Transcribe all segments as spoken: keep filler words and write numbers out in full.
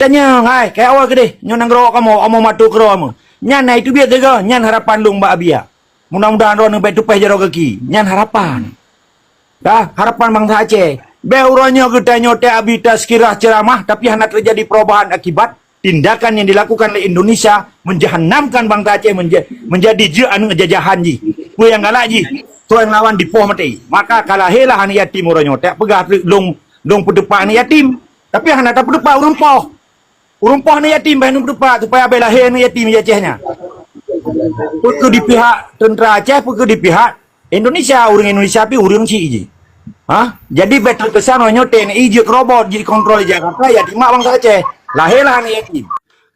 Tanyong, hai, kaya awai keudeh, nyoe nanggroe kamoe, omoh matu keudroe meuh. Nyan na itu biet teuga, nyan harapan lôn bak Abia. Mudah-mudahan droeneuh bèk teupèh jaroe gaki. Nyan harapan. Ka, harapan bansa Aceh. Bèk uroe nyoe geutanyoe teuabi tazkirah, ceramah, tapi hana teujadi perubahan akibat tindakan yang dilakukan oleh Indonesia menjahannamkan bansa Aceh menja-, menjadi jeuet aneuk jajahan jih. Peue nyang galak jih, soe nyang lawan dipoh maté. Maka ka lahé lah aneuk yatim uroe nyoe. Tapeugah lôn, lôn peuteupat aneuk yatim. Tapi hana tapeuteupat ureueng poh. Ureueng poh aneuk yatim bah neupeuteupat supaya bèk lahé aneuk yatim di Aceh nyan. Peu keuh di pihak teuntera Aceh, peu keuh di pihak Indonesia, ureueng Indonesia pih ureueng chik jih. Ha? Jadi bèk teukeusan uroe nyoe T N I jeuet keu robot, jeuet kontrol di Jakarta, ya timbak bansa Aceh. Lahé lah aneuk yatim.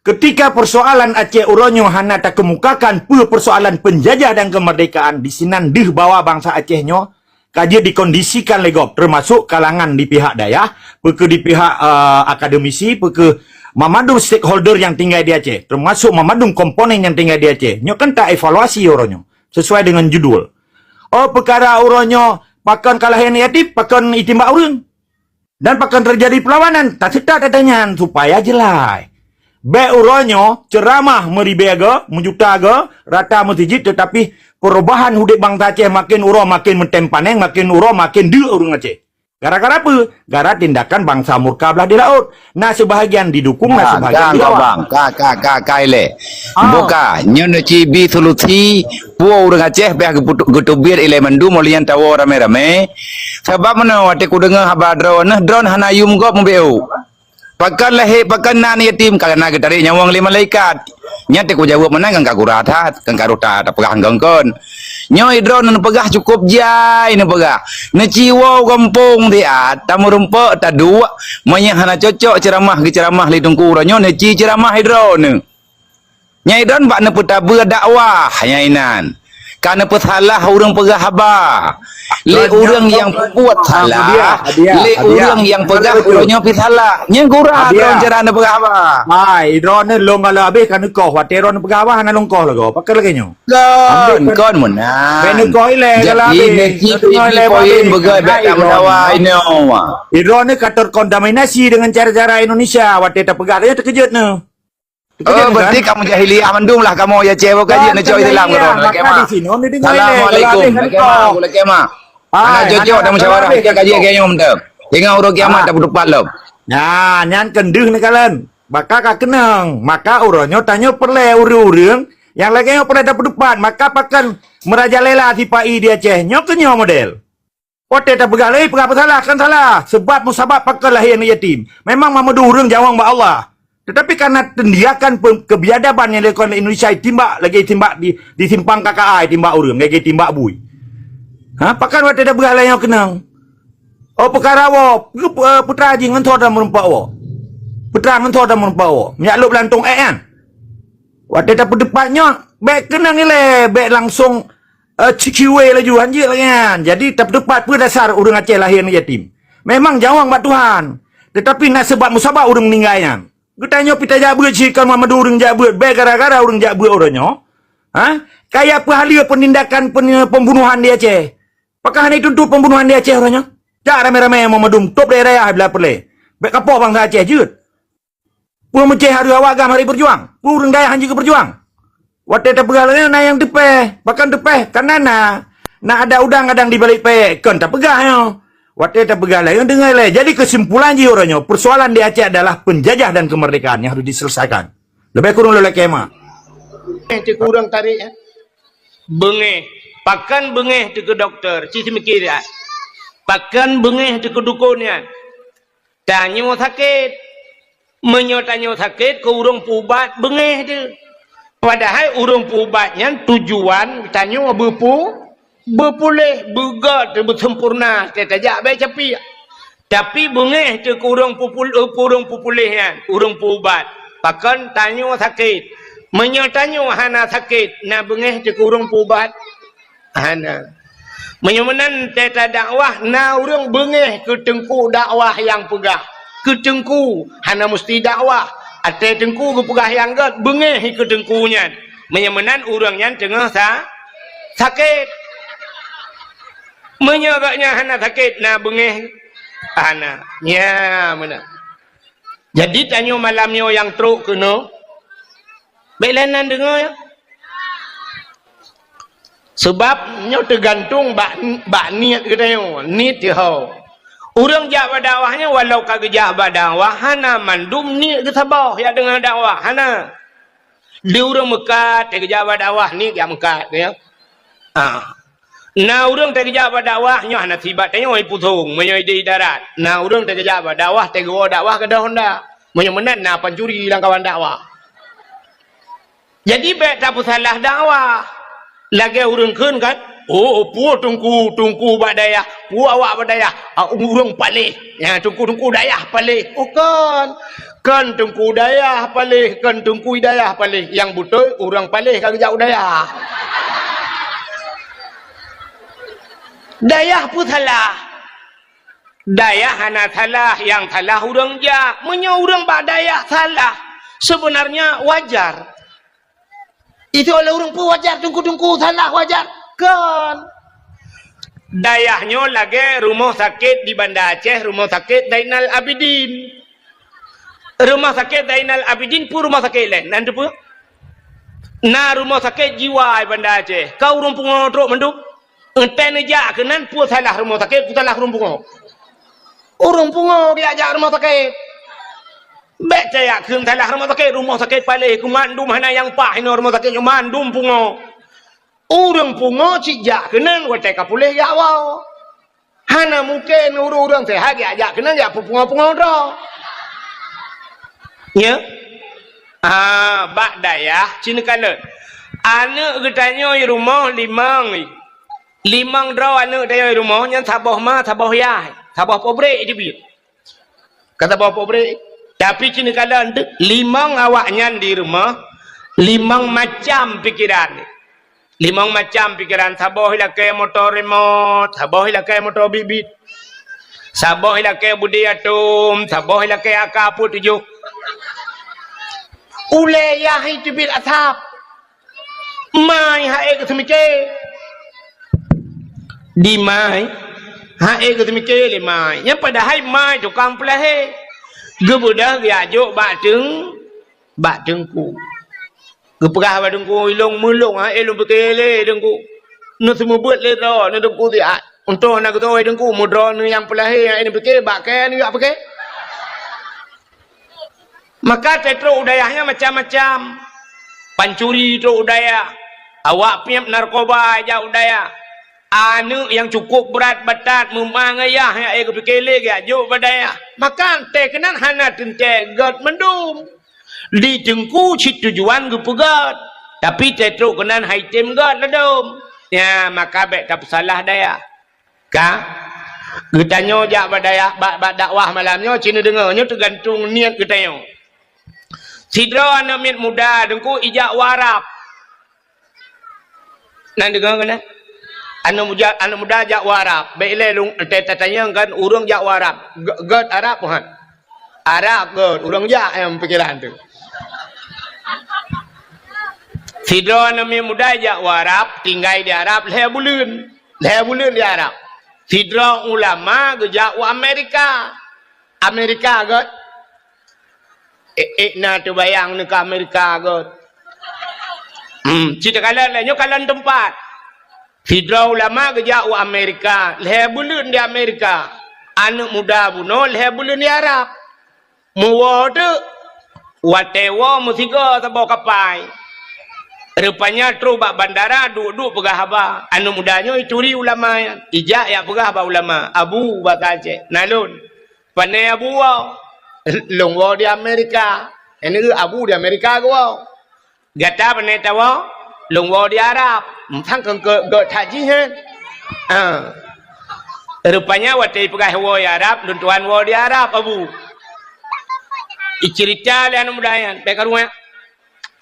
Ketika persoalan Aceh uroe nyoe hana takemukakan peue persoalan penjajah dan kemerdekaan, di sinan deuh bahwa bansa Aceh nyoe ka jeuet dikondisikan lé gob, termasuk kalangan di pihak dayah, peu keuh di pihak, eh, akademisi, peu keuh mamandum stakeholder nyang tinggai di Aceh, termasuk mamandum komponen nyang tinggai di Aceh. Nyoe kan taevaluasi uroe nyoe, sesuai dengan judul. Oh, peukara uroe nyoe pakon ka lahé aneuk yatim, pakon itimbak ureueng. Dan pakon teujadi peulawanan, taseutôt ata nyan supaya jeulaih. Bèk uroe nyoe ceuramah meuribèe go, meujuta go, rata meuseujid, teutapi perubahan udép bansa Aceh maken uroe maken meutém panéng, maken uroe maken deuk ureueng Aceh. Gara-gara peue? Gara tindakan bansa murka blah di laôt. Na seubahagian didukung, na seubahagian dilawan. Ka, ka, ka, ka, ka ilèe. Ah. Buka, nyoe neuci bi solusi, peue ureueng Aceh payah geuputu-, geuteubiet ilèe mandum, oleh nyan tawoe ramé-ramé. Sabab meunoe watèe kudeungö haba droeneuh, droeneuh hana yum gob meubeuet. Pakon lahé, pakon na aneuk yatim, ka na geutarek nyawöng lé malaikat. Nyan teuh kujaweueb meunan kan ka gura that, kan ka rôh that, tapeugah kon-kon. Nyoe droeneuh neupeugah cukôp jai neupeugah. Neuci woe gampông siat, tameurumpok, taduek, meunyoe hana cocok ceuramah geuceuramah lé teungku uroe nyoe, neuci ceuramah droeneuh. Nyan droeneuh bak neupeutabeu dakwah nyan inan. Ka neupeusalah ureueng peugah haba. Lé ureueng nyang peubuet salah, lé ureueng nyang peugah uroe nyoe pih salah. Nyan gura droeneuh cara neupeugah haba. Hai, droeneuh lôn galak abéh ka neukoh, watèe droeneuh peugah haba hana lôn koh lagoe. Pakon lagèe nyoe? Kon, kon meunan. Bèk neukoh ilèe galak abéh. Jadi, neuci poin beugai bèk tak meudawa inoe. Droeneuh ka terkontaminasi dengan cara-cara Indonesia watèe tapeugah, nyan teukeujot neuh. Oh, berarti kamoe jahiliyah mandum lah kamoe ya, cewek kaji nak cok Islam ke orang. Assalamualaikum. Hana cocok dan musyawarah. Kita kaji kayak nyom tu. Tengok urut kiamat dah berdepan lom. Nah, nyan kendeuh ni kalian. Baka ka keunong. Maka uroe nyoe tanyoe peureulèe ureueng-ureueng nyang lagèe nyoe peureulèe tapeudupat. Maka pakon meurajalela sipa-i di Aceh. Nyoe keu nyoe model. Watèe tapeugah lé, peugah peusalah, kan salah. Sebab musabab pakon lahé aneuk yatim. Memang mameudu ureueng jawang bak Allah. Tetapi karena tindakan pe-, kebiadaban nyang dilakukan lé Indonesia, timbak lagèe timbak di, di simpang K K I, timbak ureueng, lagèe timbak bui. Ha, pakon watèe tapeugah lagèe nyoe keunong? Oh, peukara woe, pe-, pe-, peutra jih ngon soe dan meurumpok woe. Peutra ngon soe dan meurumpok woe. Meujak lôb lantong èk nyan. Watèe tapeudupat nyoe, bèk keunong ilèe, bèk langsong, eh, C Q A laju, hanjeuet lagèe nyan. Jadi, tapeudupat peue dasar ureueng Aceh lahé aneuk yatim. Memang jawang bak Tuhan. Tetapi na sebab musabab ureueng meuninggai nyan. Geutanyoe pih tajak beuet cit kon mameudu ureueng jak beuet, bèk gara-gara ureueng jak beuet uroe nyoe. Ha? Kaya peuhaleue peunindakan pen-, pembunuhan di Aceh. Pakon hana jituntot pembunuhan di Aceh uroe nyoe? Jak ramè-ramè mameudu, top dayah-dayah bila peureulèe. Bèk kapoh bansa Aceh jeuet. Peue meucéh hareuh awak GAM hari berjuang? Peue ureueng dayah hanjeuet keu berjuang? Watèe tapeugah lagèe nyoe na nyang teupèh. Pakon teupèh? Karena na, na ada udang kadang di balik pèk. Kon tapeugah nyoe. Watèe tapeugah lagèe nyoe deungö lé. Jadi kesimpulan jih uroe nyoe, persoalan di Aceh adalah penjajah dan kemerdekaan yang harus diselesaikan. Leubèh kurang lôn lakèe ma. Eh, teuku ureueng tarék, eh. Beungèh. Pakon beungèh teuh keu dokto? Ci seumiké dak. Pakon beungèh teuh keu dukon nyan? Tanyoe sakét. Meunyoe tanyoe sakét, keu ureueng peuubat beungèh teuh. Padahai ureueng peuubat nyan tujuan tanyoe beupeu-, beupuléh, beugöt, beuseumpurna, teuh tajak bèe capiek. Tapi beungèh teuh keu ureueng peupul-, keu ureueng peupuléh nyan, ureueng peuubat. Pakon tanyoe sakét. Meunyoe tanyoe hana sakét, na beungèh teuh keu ureueng peuubat? Hana. Meunyoe meunan teuh tadakwah, na ureueng beungèh keu teungku dakwah nyang peugah. Keu teungku, hana musti dakwah. Até teungku geupeugah nyang gèt, beungèh keu teungku nyan. Meunyoe meunan ureueng nyan teungoh sa-, sakét. Meunyoe gobnyan hana sakét, na beungèh? Hana. Nyan meunan. Jadi tanyoe malam nyoe nyang trok keunoe, bék lé nan deungoe, ya. Sabab nyoe teugantung bak, bak niet geutanyoe, niet jih ho. Ureuëng jak bak dakwah nyoe walau ka geujak bak dakwah, hana mandum niet geusaboh jak deungoe dakwah, hana. Di ureuëng meukat, teugeujak bak dakwah, niet jak meukat, ya. Ah. Na ureuëng teugeujak bak dakwah, nyoe hana sibat tanyoe pusong, meunyoe di darat. Na ureuëng teugeujak bak dakwah, teugeujak dakwah keudroe honda. Meunyoe meunan na pancuri lam kawan dakwah. Jadi bék tapeusalah dakwah. Lagée ureuëng kheun kan, "Oh, peue teungku, teungku bak dayah, peue awak bak dayah, ah, ureuëng paléh." Ya, teungku-teungku dayah paléh. Oh, kon. Kon teungku dayah paléh, kon teungku dayah paléh. Nyang beutôi ureuëng paléh ka geujak u dayah. Dayah peue salah? Dayah hana salah, nyang salah ureuëng jak. Meunyoe ureuëng bak dayah salah, sebenarnya wajar. Itu oleh ureuëng peue wajar, teungku-teungku salah wajar? Kon. Dayah nyoe lagée rumoh sakét di Banda Aceh, Rumoh Sakét Zainal Abidin. Rumoh Sakét Zainal Abidin peue rumoh sakét laén? Nan teupeue? Na rumoh sakét jiwa di Banda Aceh. Ka ureuëng pungo trok mandum? Entée neujak keunan, peue salah rumoh sakét, peue salah ureuëng pungo? Ureuëng pungo geujak jak rumoh sakét. Bék tajak kheun salah rumoh sakét, rumoh sakét paléh, keu mandum hana nyang paih inoe rumoh sakét nyoe, mandum pungo. Ureuëng pungo cit jak keunan watée ka puléh jak woe. Hana mungken ureuëng-ureuëng seuhat jak, jak keunan jak peupungo-pungo droe. Ya? Ah, bak dayah cit neukalon. Aneuëk geutanyoe rumoh limong. Limong droe aneuëk tanyoe rumoh, nyan saboh ma, saboh yah, saboh pabrék teubiet. Ka saboh pabrék. Tapi cit neukalon, limong awaknyan di rumoh, limong macam pikeran. Limong macam pikeran, saboh ilakée moto remote, saboh ilakée moto bit-bit. Saboh ilakée budi atom, saboh ilakée AK peuet tujoh. Ulée yah teubiet asap. Mai hai geuseumiké. Di mai, hai geuseumiké lé mai. Nyang padahai mai tukang peulahé. Geubeudôh geujak jok bak teung, bak teungku. Geupeugah bak teungku, "Ilong meulong hai lôn piké lé teungku. Neuseumeubeuet lé droe, neuteungku siat. Untông hana geutoe teungku, meudroe neuh nyang peulahé hai neupiké, bak kée neujak piké." Maka teutrok u dayah nyan macam-macam. Pancuri trok u dayah. Awak piep narkoba jak u dayah. Aneuëk nyang cukup brat batat meumang ayah nyang ék geupiké lé geujak jok bak dayah. Maka teuh keunan hana teuntée gét mandum. Di teungku cit tujuan geupeugét, tapi teutrok keunan hai tem gét ladôm. Nyan maka bék tapeusalah dayah. Ka? Geutanyoe jak bak dayah, bak, bak dakwah malam nyoe, ci neudeungoe, nyoe teugantung niet geutanyoe. Sidroe aneuëk miet muda teungku ijak u Arab. Nan deungoe keunan? Aneuëk muda, aneuëk muda jak u Arab. Bék ilée lôn, ta-, tatanyong kan ureuëng jak u Arab. Gét, gét Arab, han? Arab gét, ureuëng jak nyang pikiran tu. Sidroe aneuëk miet muda jak u Arab, tinggai di Arab lhée buleuen. Lhée buleuen di Arab. Sidroe ulama geujak u Amerika. Amerika gét. Ék, ék na teubayang neuka Amerika gét. Hmm, ci takalon lé, nyoe kalon teumpat. Sidroe ulama geujak u Amerika, lhée buleuen di Amerika. Aneuëk muda bunoe lhée buleuen di Arab. Meuwoe teuk, watée woe meusigoe saboh kapai. Rupanya trok bak bandara, duek-duek peugah haba. Aneuëk muda nyoe ituri ulama nyan, ijak jak peugah bak ulama, "Abu," basa Aceh, "Na lôn." "Pané Abu woe?" "Lôn woe di Amerika." Nyan Abu di Amerika geuwoe. "Gata pané tawoe?" "Lôn woe di Arab." "Sang keu gét that jih, hé?" "Ah." Rupanya watée peugah woe di Arab, "Lôn tuan woe di Arab, Abu." Icerita lé aneuëk muda nyan, bék karunya.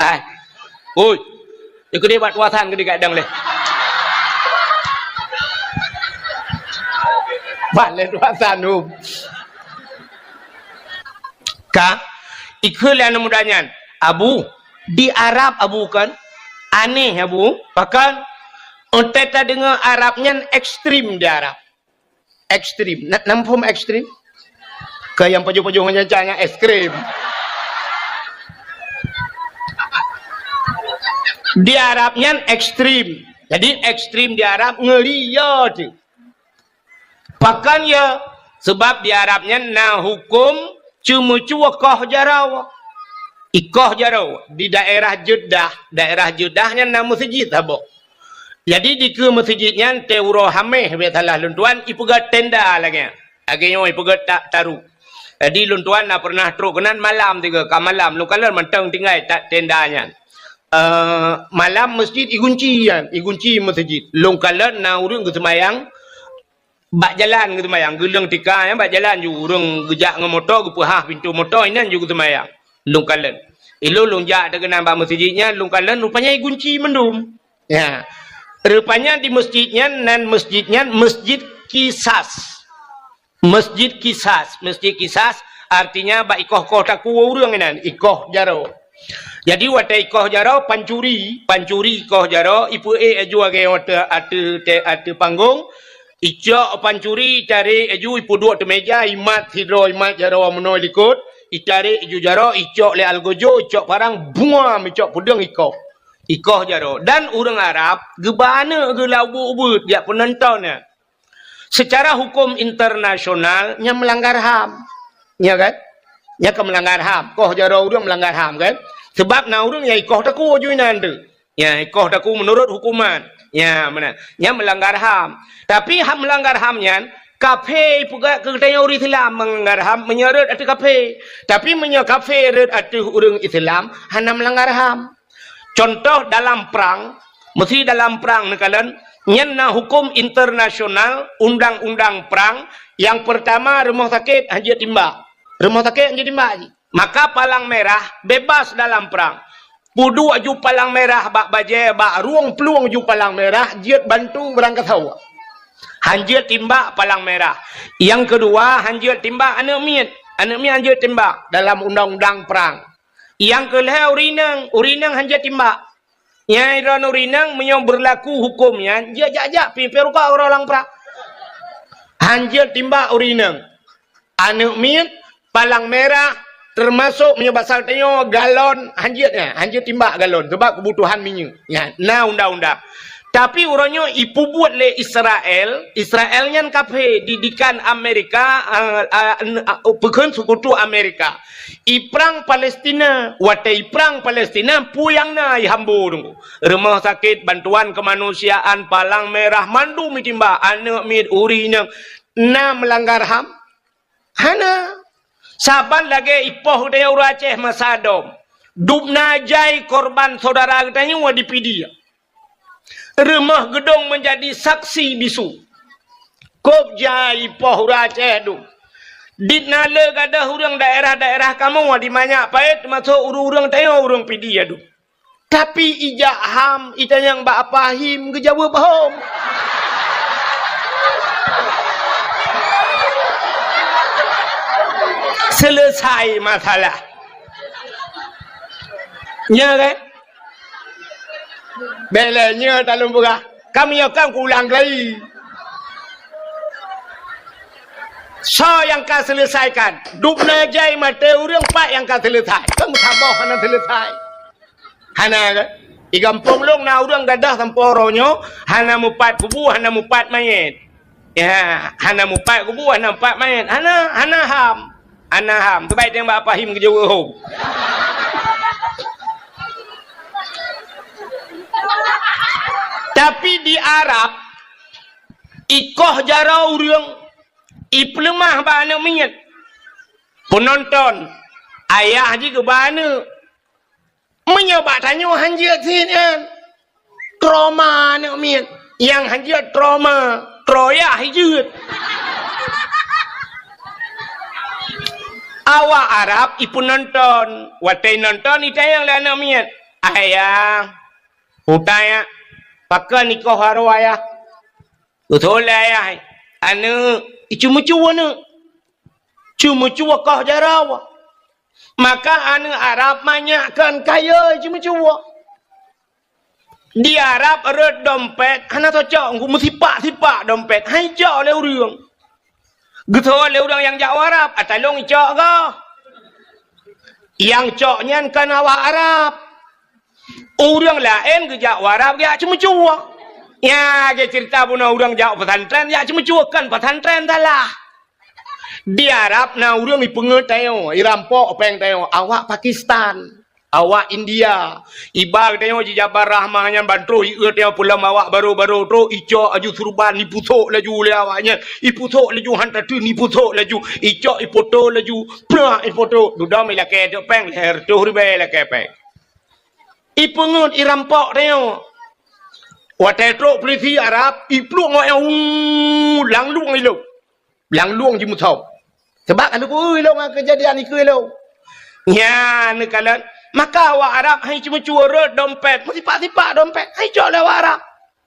Ai. Oi. Ikeu deh bak tuasan keu digadang lé. Bak lé tuasan tu. Ka, ikheun lé aneuëk muda nyan, "Abu, di Arab Abu kan? Aneh Abu, pakon? Entée tadeungoe Arab nyan ekstrem di Arab." Ekstrem. Na, na muphom ekstrem? Keu nyang pajoh-pajoh ngon nyan, nyan es krim. Di Arab nyan ekstrim. Jadi ekstrim di Arab ngeuri ya tu. Pakon ya? Sebab di Arab nyan na huköm ceumeucue koh jaroe. Ikoh jaroe di daerah Jeddah, daerah Jeddah nyan na meuseujid saboh. Jadi dikeue meuseujid nyan teuuroe Hamèh, bèk salah lôn tuan, ipeugöt tenda lagèe nyan. Lagèe nyoe ipeugöt ta-, taru. Jadi lôn tuan na pernah trok keunan malam tiga, ka malam lôn kalon mantong tinggai ta-, tenda nyan. Eh, malam meuseujid igunci nyan, igunci meuseujid. Lôn kalon na ureueng geuseumayang, bak jalan geuseumayang, geuleueng tika nyan bak jalan ju, ureueng geujak ngon moto, geupeuhah pintoe moto, inan ju geuseumayang. Lôn kalon. Ilôn lôn jak teuh keunan bak meuseujid nyan, lôn kalon rupanya igunci mandum. Ya. Rupanya di meuseujid nyan, nan meuseujid nyan Meuseujid Kisas. Meuseujid Kisas. Meuseujid Kisas artinya bak ikoh-koh takue ureueng inan, ikoh jaroe. Jadi watèe ikoh jaroe pancuri, pancuri ikoh jaroe, ipeuék laju lagèe watèe ateueh, ateueh panggong, icok pancuri, itarek laju, ipeuduek ateueh mèja, imat sidroe, imat jaroe meunoe likot, itarek laju jaroe, icok lé algojo, icok parang, buam, icok peudeueng ikoh. Ikoh jaroe. Dan ureueng Arab geuba aneuk geuh lam ubeuet-ubeuet, jak peunonton nyan. Secara huköm internasional, nyan meulanggar ham. Ya kan? Nyan ka meulanggar ham. Koh jaroe ureueng meulanggar ham kan? Sebab na ureueng nyang ikoh takue ju inan teuh. Ya, ikoh takue meunurot huköman. Ya, meunan. Nyan meulanggar ham. Tapi ham meulanggar ham nyan, kafé ipeugah keu geutanyoe ureueng Islam meulanggar ham meunyoe rhot ateueh kafé. Tapi meunyoe kafé rhot ateueh ureueng Islam, hana meulanggar ham. Contoh dalam prang, meusi dalam prang neukalon, nyan na huköm internasional, undang-undang prang, nyang peurtama rumoh sakét hanjeuet timbak. Rumoh sakét hanjeuet timbak jih. Maka palang merah bebas dalam prang. Peuduek ju palang merah bak bajèe, bak rueng plueng ju palang merah, jeuet bantu beurangkasoe. Hanjeuet timbak palang merah. Nyang keudua, hanjeuet timbak aneuk miet. Aneuk miet hanjeuet timbak dalam undang-undang prang. Nyang keu lhèe ureueng inong, ureueng inong hanjeuet timbak. Nyang droeneuh ureueng inong meunyoe beurlaku huköm nyan, jeuet jak-jak pih, pih rukok uroe lam prang. Hanjeuet timbak ureueng inong. Aneuk miet, palang merah, teumasok meunyoe basa tanyoe galon, hanjeuet nyan, hanjeuet timbak galon, sabab keubutuhan minyeuk. Nyan, na undang-undang. Tapi uroe nyoe ipeubuet lé Israel, Israel nyan kafé, didikan Amerika, a, a, n-, a, peukheun seukutu Amerika. Iprang Palestina, watèe iprang Palestina, peue nyang na ihambo teungku. Rumoh sakét, bantuan keumanusiaan, palang merah, mandum itimbak, aneuk miet, ureueng inong, na meulanggar ham? Hana. Saban lagèe ipoh geutanyoe ureueng Aceh masa dom. Dubna jai korban syedara geutanyoe di Pidie. Rumoh Geudong meunjadi saksi bisu. Kôb jai ipoh ureueng Aceh dum. Dit na le gadôh ureueng daerah-daerah kamoe di Manyak Payet, teumasok ureueng-ureueng tanyoe ureueng Pidie dum. Tapi ijak ham, itanyong bak Apa Him, geujaweueb hom. Selesai masalah. Nya kan? Bèk lé nyoe talôn peugah. Ka meunyoe kan kuulang kali. Soe nyang ka selesaikan? Dubna jai maté ureueng, pat nyang ka selesai? Kan meusaboh hana selesai. Hana kan? Di gampông lôn na ureueng gadôh sampoe uroe nyoe, hana mupat kubu, hana mupat manyét. Ya, hana mupat kubu, hana mupat manyét. Hana, hana ham. Hana ham. Teubai teuh bak Apa Him geujaweueb hom. Tapi di Arab, ikoh jaroe ureueng, ipeuleumah bak aneuk miet. Peunonton, ayah jih geuba aneuk. Meunyoe bak tanyoe hanjeuet sit nyan. Trauma aneuk miet. Nyang hanjeuet trauma, troyah jeuet. Awak Arab ipeunonton, watèe nonton itanyong lé aneuk miet, "Ayah, peue teuh, pakon ikoh jaroe ayah?" Geutanyong lé ayah, "Aneuk, iceumeucue aneuk. Ceumeucue koh jaroe." Maka aneuk Arab manyak kon kayèe ceumeucue. Di Arab rhot dompet hana tacok, meusipak-sipak dompet, han ijok lé ureueng. Geutho lé ureuëng nyang jak u Arab, "Atalong icok goh." Nyang cok nyan kan awak Arab. Ureuëng laén geujak u Arab geujak ceumeucue. Nya, geucerita bunoe ureuëng jak pesantren, jak ceumeucue, kan pesantren salah. Di Arab na ureuëng ipeungeut tanyoe, irampok péng tanyoe, awak Pakistan, awak India. Iba tanyoe jijabar rahmah nyan ban troh ieu tanyoe peulom awak baro-baro troh, icok laju surban, ipusok laju lé awak nyan, ipusok laju han tateun, ipusok laju, icok ipoto laju, prak ipoto, dudoe ilakée teuk péng, lhée reutôh ribée ilakée péng. Ipeungeut irampok tanyoe. Watée trok pulisi Arab, iplueng awak nyan, uu, langlueng ilong. Langlueng jimusom. Sabab ka lheueh ilong ngon keujadian ikeue ilong. Nyan neukalon, maka awak Arab hai ceumeucue rot dompet, meusipak-sipak dompet, hai cok lé awak Arab.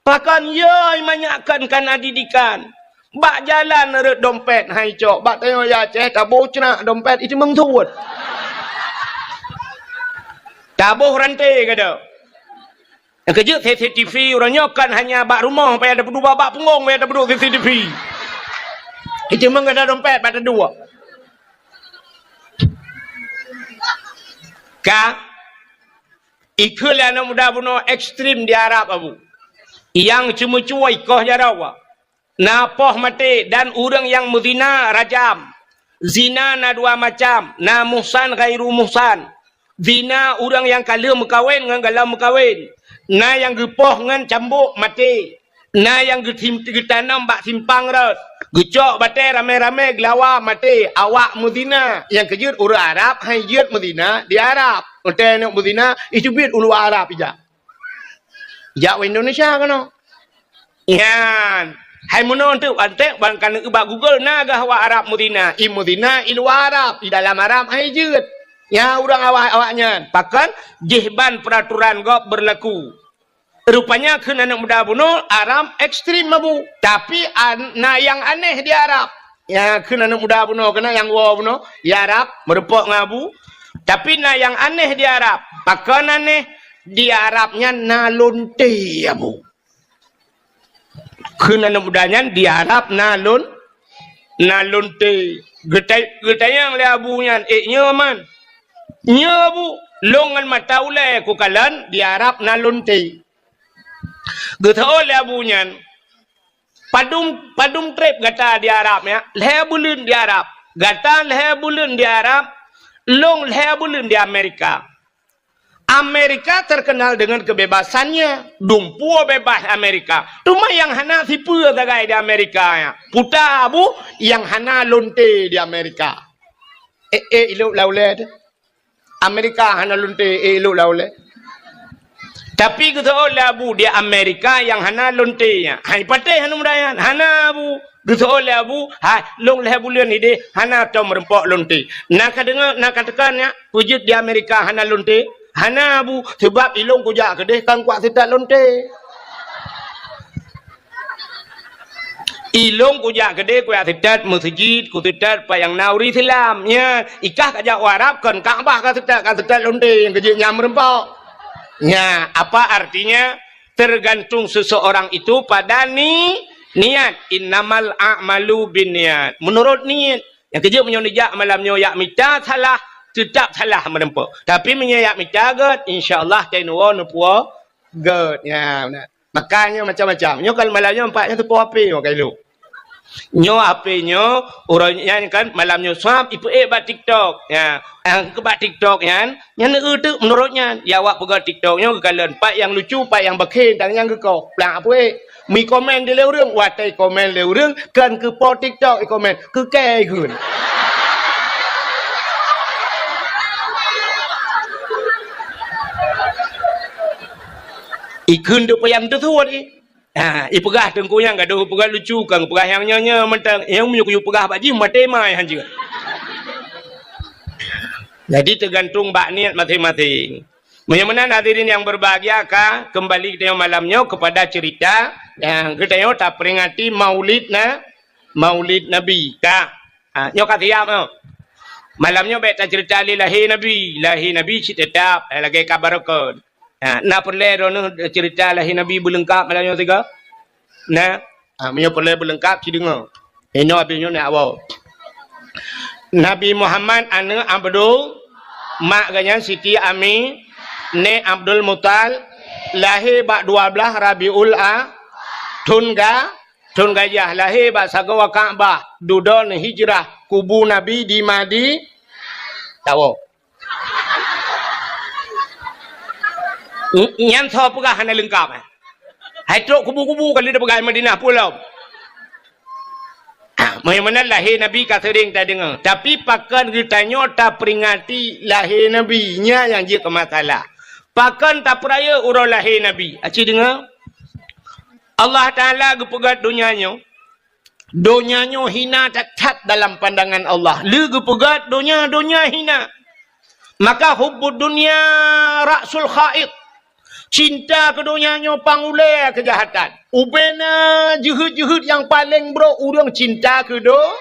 Pakon yoi manyak kon kana didikan. Bak jalan rot dompet hai cok, bak tanyoe ya Aceh taboh ceunak dompet iteumeung suet. Taboh ranté gada. Nyang keujeuet C C T V uroe nyoe kon hanya bak rumoh payah tapeuduek, bak punggong payah tapeuduek C C T V. Iteumeung gada dompet bak taduek. Ka Ikheun lé aneuk muda bunoe ekstrem di Arab, Abu. Nyang ceumeucue ikoh jaroe, na poh maté dan ureuëng nyang meuzina rajam. Zina na dua macam, na muhsan ghairu muhsan. Zina ureuëng nyang ka lheueh meukawen ngon galom meukawen. Na nyang geupoh ngon cambok maté. Na nyang geutim-, geutanom bak simpang rot, geucok batée ramé-ramé geulawa maté, awak meuzina. Nyang keujeuet ureuëng Arab hai jeuet meuzina di Arab. Watée neuk meuzina, iteubiet u luwa Arab ijak. Jak u Indonesia keunoe. Nyan. Hai meunoe teuk, antek ban ka neueu bak Google na gah awak Arab meuzina. I meuzina i luwa Arab, i dalam Arab hai jeuet. Nyan ureuëng awak, awak nyan. Pakon? Jih ban peuraturan gob beurlaku. Rupanya kheun aneuk muda bunoe Arab ekstrem, Abu. Tapi an-, na nyang aneh di Arab. Ya, kheun aneuk muda bunoe keunan nyang woe bunoe, ya Arab, meurumpok ngon Abu. Tapi na nyang aneh di Arab. Pakon aneh? Di Arab nyan na lonte, Abu. Kheun aneuk muda nyan di Arab na lon-, na lonte. Geutai-, geutanyong lé Abu nyan, "Eh, nyoe man?" "Nyoe, Abu, lôn ngon mata ulée kukalon di Arab na lonte." Geuseuôt lé Abu nyan, "Padum, padum treb gata di Arab, ya?" "Lhée buleuen di Arab." "Gata lhée buleuen di Arab, lôn lhée buleuen di Amerika." Amerika terkenal dengan kebebasannya. Dumpeue bebas Amerika. Teuma nyang hana sipeue sagai di Amerika nyan. Peue ta, Abu, nyang hana lonte di Amerika. Eh, eh, ilok lam ulée teuh. Amerika hana lonte, eh, ilok lam ulée. Tapi geuseuôt lé Abu di Amerika nyang hana lonte nyan. Hai patéh aneuk muda nyan. Hana, Abu. Geuseuôt lé Abu, hai, lôn lhée buleuen ideh hana tom meurumpok lonte. Na ka deungoe, na ka teuka nyak, peue jeuet di Amerika hana lonte? Hana, Abu, sabab ilôn kujak keudeh kan kuat seutat lonte. Ilôn kujak keudeh kuat seutat meuseujid, kuseutat pat nyang na ureuëng Islam. Nya, ikah kajak u Arab kon Ka'bah ka seutat, ka seutat lonte nyang keujeuet nyang meurumpok. Nya, apa artinya? Tergantung seseorang itu pada ni-, niat. Innamal a'malu binniyat. Menurut niat. Nyang keujeuet meunyoe neujak malam nyoe jak mita salah, teutap salah meurumpok. Tapi meunyoe jak mita gét, insya Allah tai neuwoe neupuwoe gét. Ya, beuna. Maka nyoe macam-macam. Nyoe kalau malam nyoe nampak nyoe teupoh H P nyoe ka ilok. Nyoe H P nyoe, uroe nyan kan malam nyoe swab ipeuék bak TikTok. Ya, nyang keu bak TikTok nyan, nyan neueu teuk meunurot nyan. Ya, awak peugah TikTok nyoe geukalon pat nyang lucu, pat nyang bakhen, dan nyang geukoh. Plang apeuék. Mi komen di lé ureuëng, watée komen lé ureuëng, kan keu po TikTok ikomen, keu kée ikheun. Ikheun deuek payah teusuet, eh. Ha, ipeugah teungku nyang gadoh, ipeugah lucu, kan ipeugah nyang nyoe-nyoe mantong. Nyang meunyoe kuyue peugah bak jih, maté mai hanjeuet. Jadi, teugantung bak niet maséng-maséng. Meunyoe meunan, hadirin yang berbahagia, ka kembali kita malam nyoe kepada cerita nyang geutanyoe taperingati Maulid na-, Maulid Nabi, ka. Ha, nyoe ka siap, nyoe. Malam nyoe bék tacerita lé lahé Nabi. Lahé Nabi cit teutap, eh, lagée ka barokon. Ha, na peureulée droeneueh cerita lahé Nabi beuleungkap malam nyoe sigoe? Na? Ha, meunyoe peureulée beuleungkap, ci deungoe. Inoe abéh nyoe na awak. Nabi Muhammad aneuëk Abdul, mak geuh nyan Siti Ami, nèk Abdul Muthalib, lahé bak dua blaih Rabiul A, thon ga-, thon gajah, lahé bak sagoe Ka'bah, dudoe hijrah, kubu Nabi di Madi-, tawoe. N-, nyan soe peugah hana leungkap, eh? Hai trok kubu-kubu ka lheueh peugah Madinah pulo. Ah, meunyoe meunan lahé Nabi ka seuring tadeungoe, tapi pakon geutanyoe taperingati lahé Nabi, nyan nyang jeuet keu masalah. Pakon tapeurayeuk uroe lahé Nabi? Aci deungoe. Allah Taala geupeugét donya nyoe, donya nyoe hina that-that dalam pandangan Allah. Lé geupeugét donya, donya hina. Maka hubbud dunya ra'sul khati'ah. Cinta keu donya nyoe pangulée keujahatan. Ubena jeuhet-jeuhet nyang paleng brok ureuëng cinta keu do-,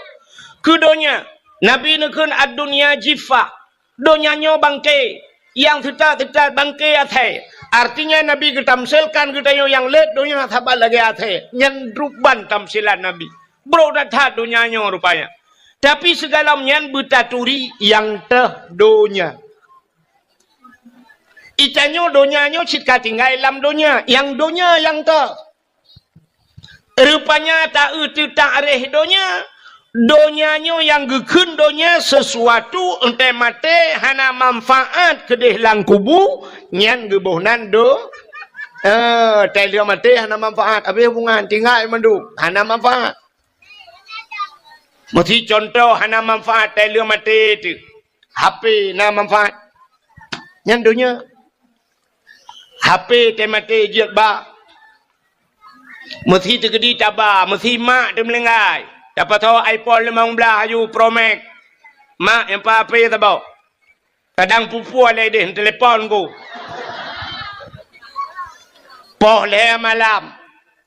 keu donya. Nabi neukheun, "Ad-dunya jiffah." Donya nyoe bangke, nyang teutat-teutat bangke asèe. Artinya, Nabi geutamsilkan geutanyoe nyang lét donya saban lagée asèe. Nyan ruban tamsilan Nabi. Brok that-that donya nyoe rupanya. Tapi sigohlom nyan beutaturi nyang teuh donya. Geutanyoe donya nyoe cit ka tinggai lam donya, nyang donya nyang teuh. Rupanya ta-eu teutak réh donya, donya nyoe nyang geukheun donya sesuatu, 'oh watée maté hana manfaat keudeh lam kubu, nyan geuboh nan do-, eh, 'oh watée maté hana manfaat, habéh hubungan, tinggai mandum, hana manfaat. Meusi contoh hana manfaat 'oh watée maté teuh. H P na manfaat. Nyan donya. H P 'oh watée maté jeuet ba. Meusi teukeudi taba, meusi mak teumeulinggai. Tapasoe iPhone limong blaih aju Pro Max. Mak, nyan pat H P saboh. Kadang pue-pue lé deh, telepon ku. Poh lhée malam.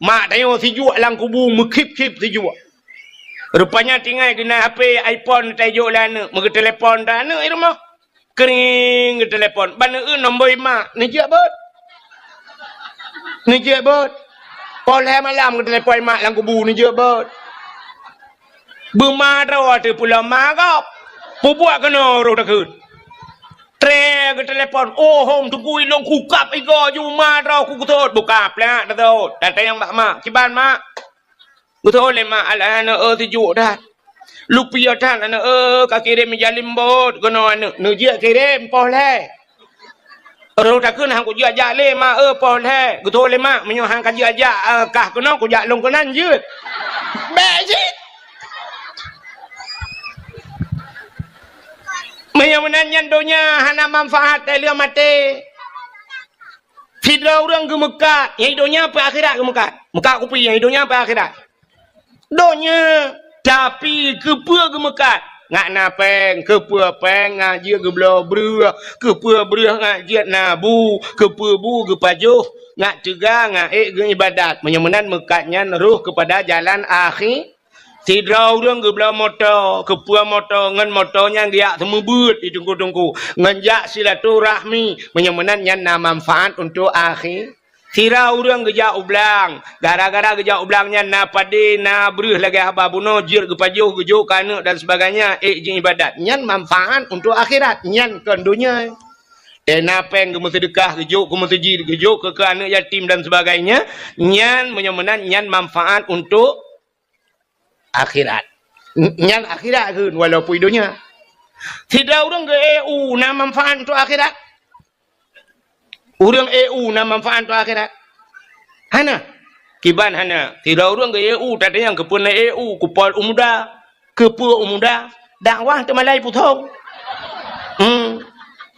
Mak tanyoe sijuek lam kubu, meukhip-khip sijuek. Rupanya tinggai geunan H P iPhone tajok lé aneuëk, meugeuteulepon dah aneuëk di rumoh. Kring, geutelepon. Ban eu nombor mak, neujeuet beuet. Neujeuet beuet. Poh lhée malam geutelepon mak lam kubu, neujeuet beuet. Beuma droe teuh pulo ma gob. Peubuet keunoe roh takheun. Tré geutelepon, "Oh, hom, teungku ilong kukab igoe ju ma droe ku geusot." Buka plak teusot. Datang bak mak. "Kiban, mak?" Geutho lé mak, "Alah, aneuëk, eu, sijuek that. Lupiôh that, aneuëk, eu, ka kirém ija limbot keunoe, aneuëk." Neujeuet kirém poh lhée. Roh takheun, "Han kujeuet jak lé, mak, eu, poh lhée." Geutho lé mak, "Meunyoe han kajeuet jak, eu, kah keunoe, kujak lôn keunan jeuet." Bék jeuet. Meunyoe meunan nyan donya hana manfaat, 'oh watée maté. Sidroe ureuëng geumeukat, nyang di donya peue akhirat geumeukat. Meukat kupi, nyang di donya peue akhirat. Donya, tapi keupeue geumeukat? Ngat na péng, keupeue péng ngat jeuet geubloe breueh, keupeue breueh ngat jeuet na bu, keupeue bu geupajoh, ngat teuga, ngat ék geuibadat. Meunyoe meunan meukat nyan roh keupada jalan akhi-, Sidroe ureuëng geubloe moto, keupeue moto, ngon moto nyan geujak seumeubeuet di teungku-teungku, ngon jak silaturahmi, meunyoe meunan nyan na manfaat untuk akhi-. Sidroe ureuëng geujak u blang, gara-gara geujak u blang nyan na padé, na breueh lagée haba bunoe, jeuet geupajoh, geujok keu aneuëk dan sebagainya, ék jiibadat. Nyan manfaat untuk akhirat, nyan kon donya. Teuh na péng geumeuseudeukah, geujok keu meuseujid, geujok keu, keu aneuëk yatim dan sebagainya, nyan meunyoe meunan nyan manfaat untuk akhirat. N-, nyan akhirat kheun, walaupun donya. Sidroe ureuëng geu-E U na manfaat untuk akhirat? Ureuëng E U na manfaat untuk akhirat? Hana. Kiban hana. Sidroe ureuëng geu-E U, tatanyong keupeue na E U, kupol u muda. Keupeue u muda? Dakwah teumalai puthong. Hmm.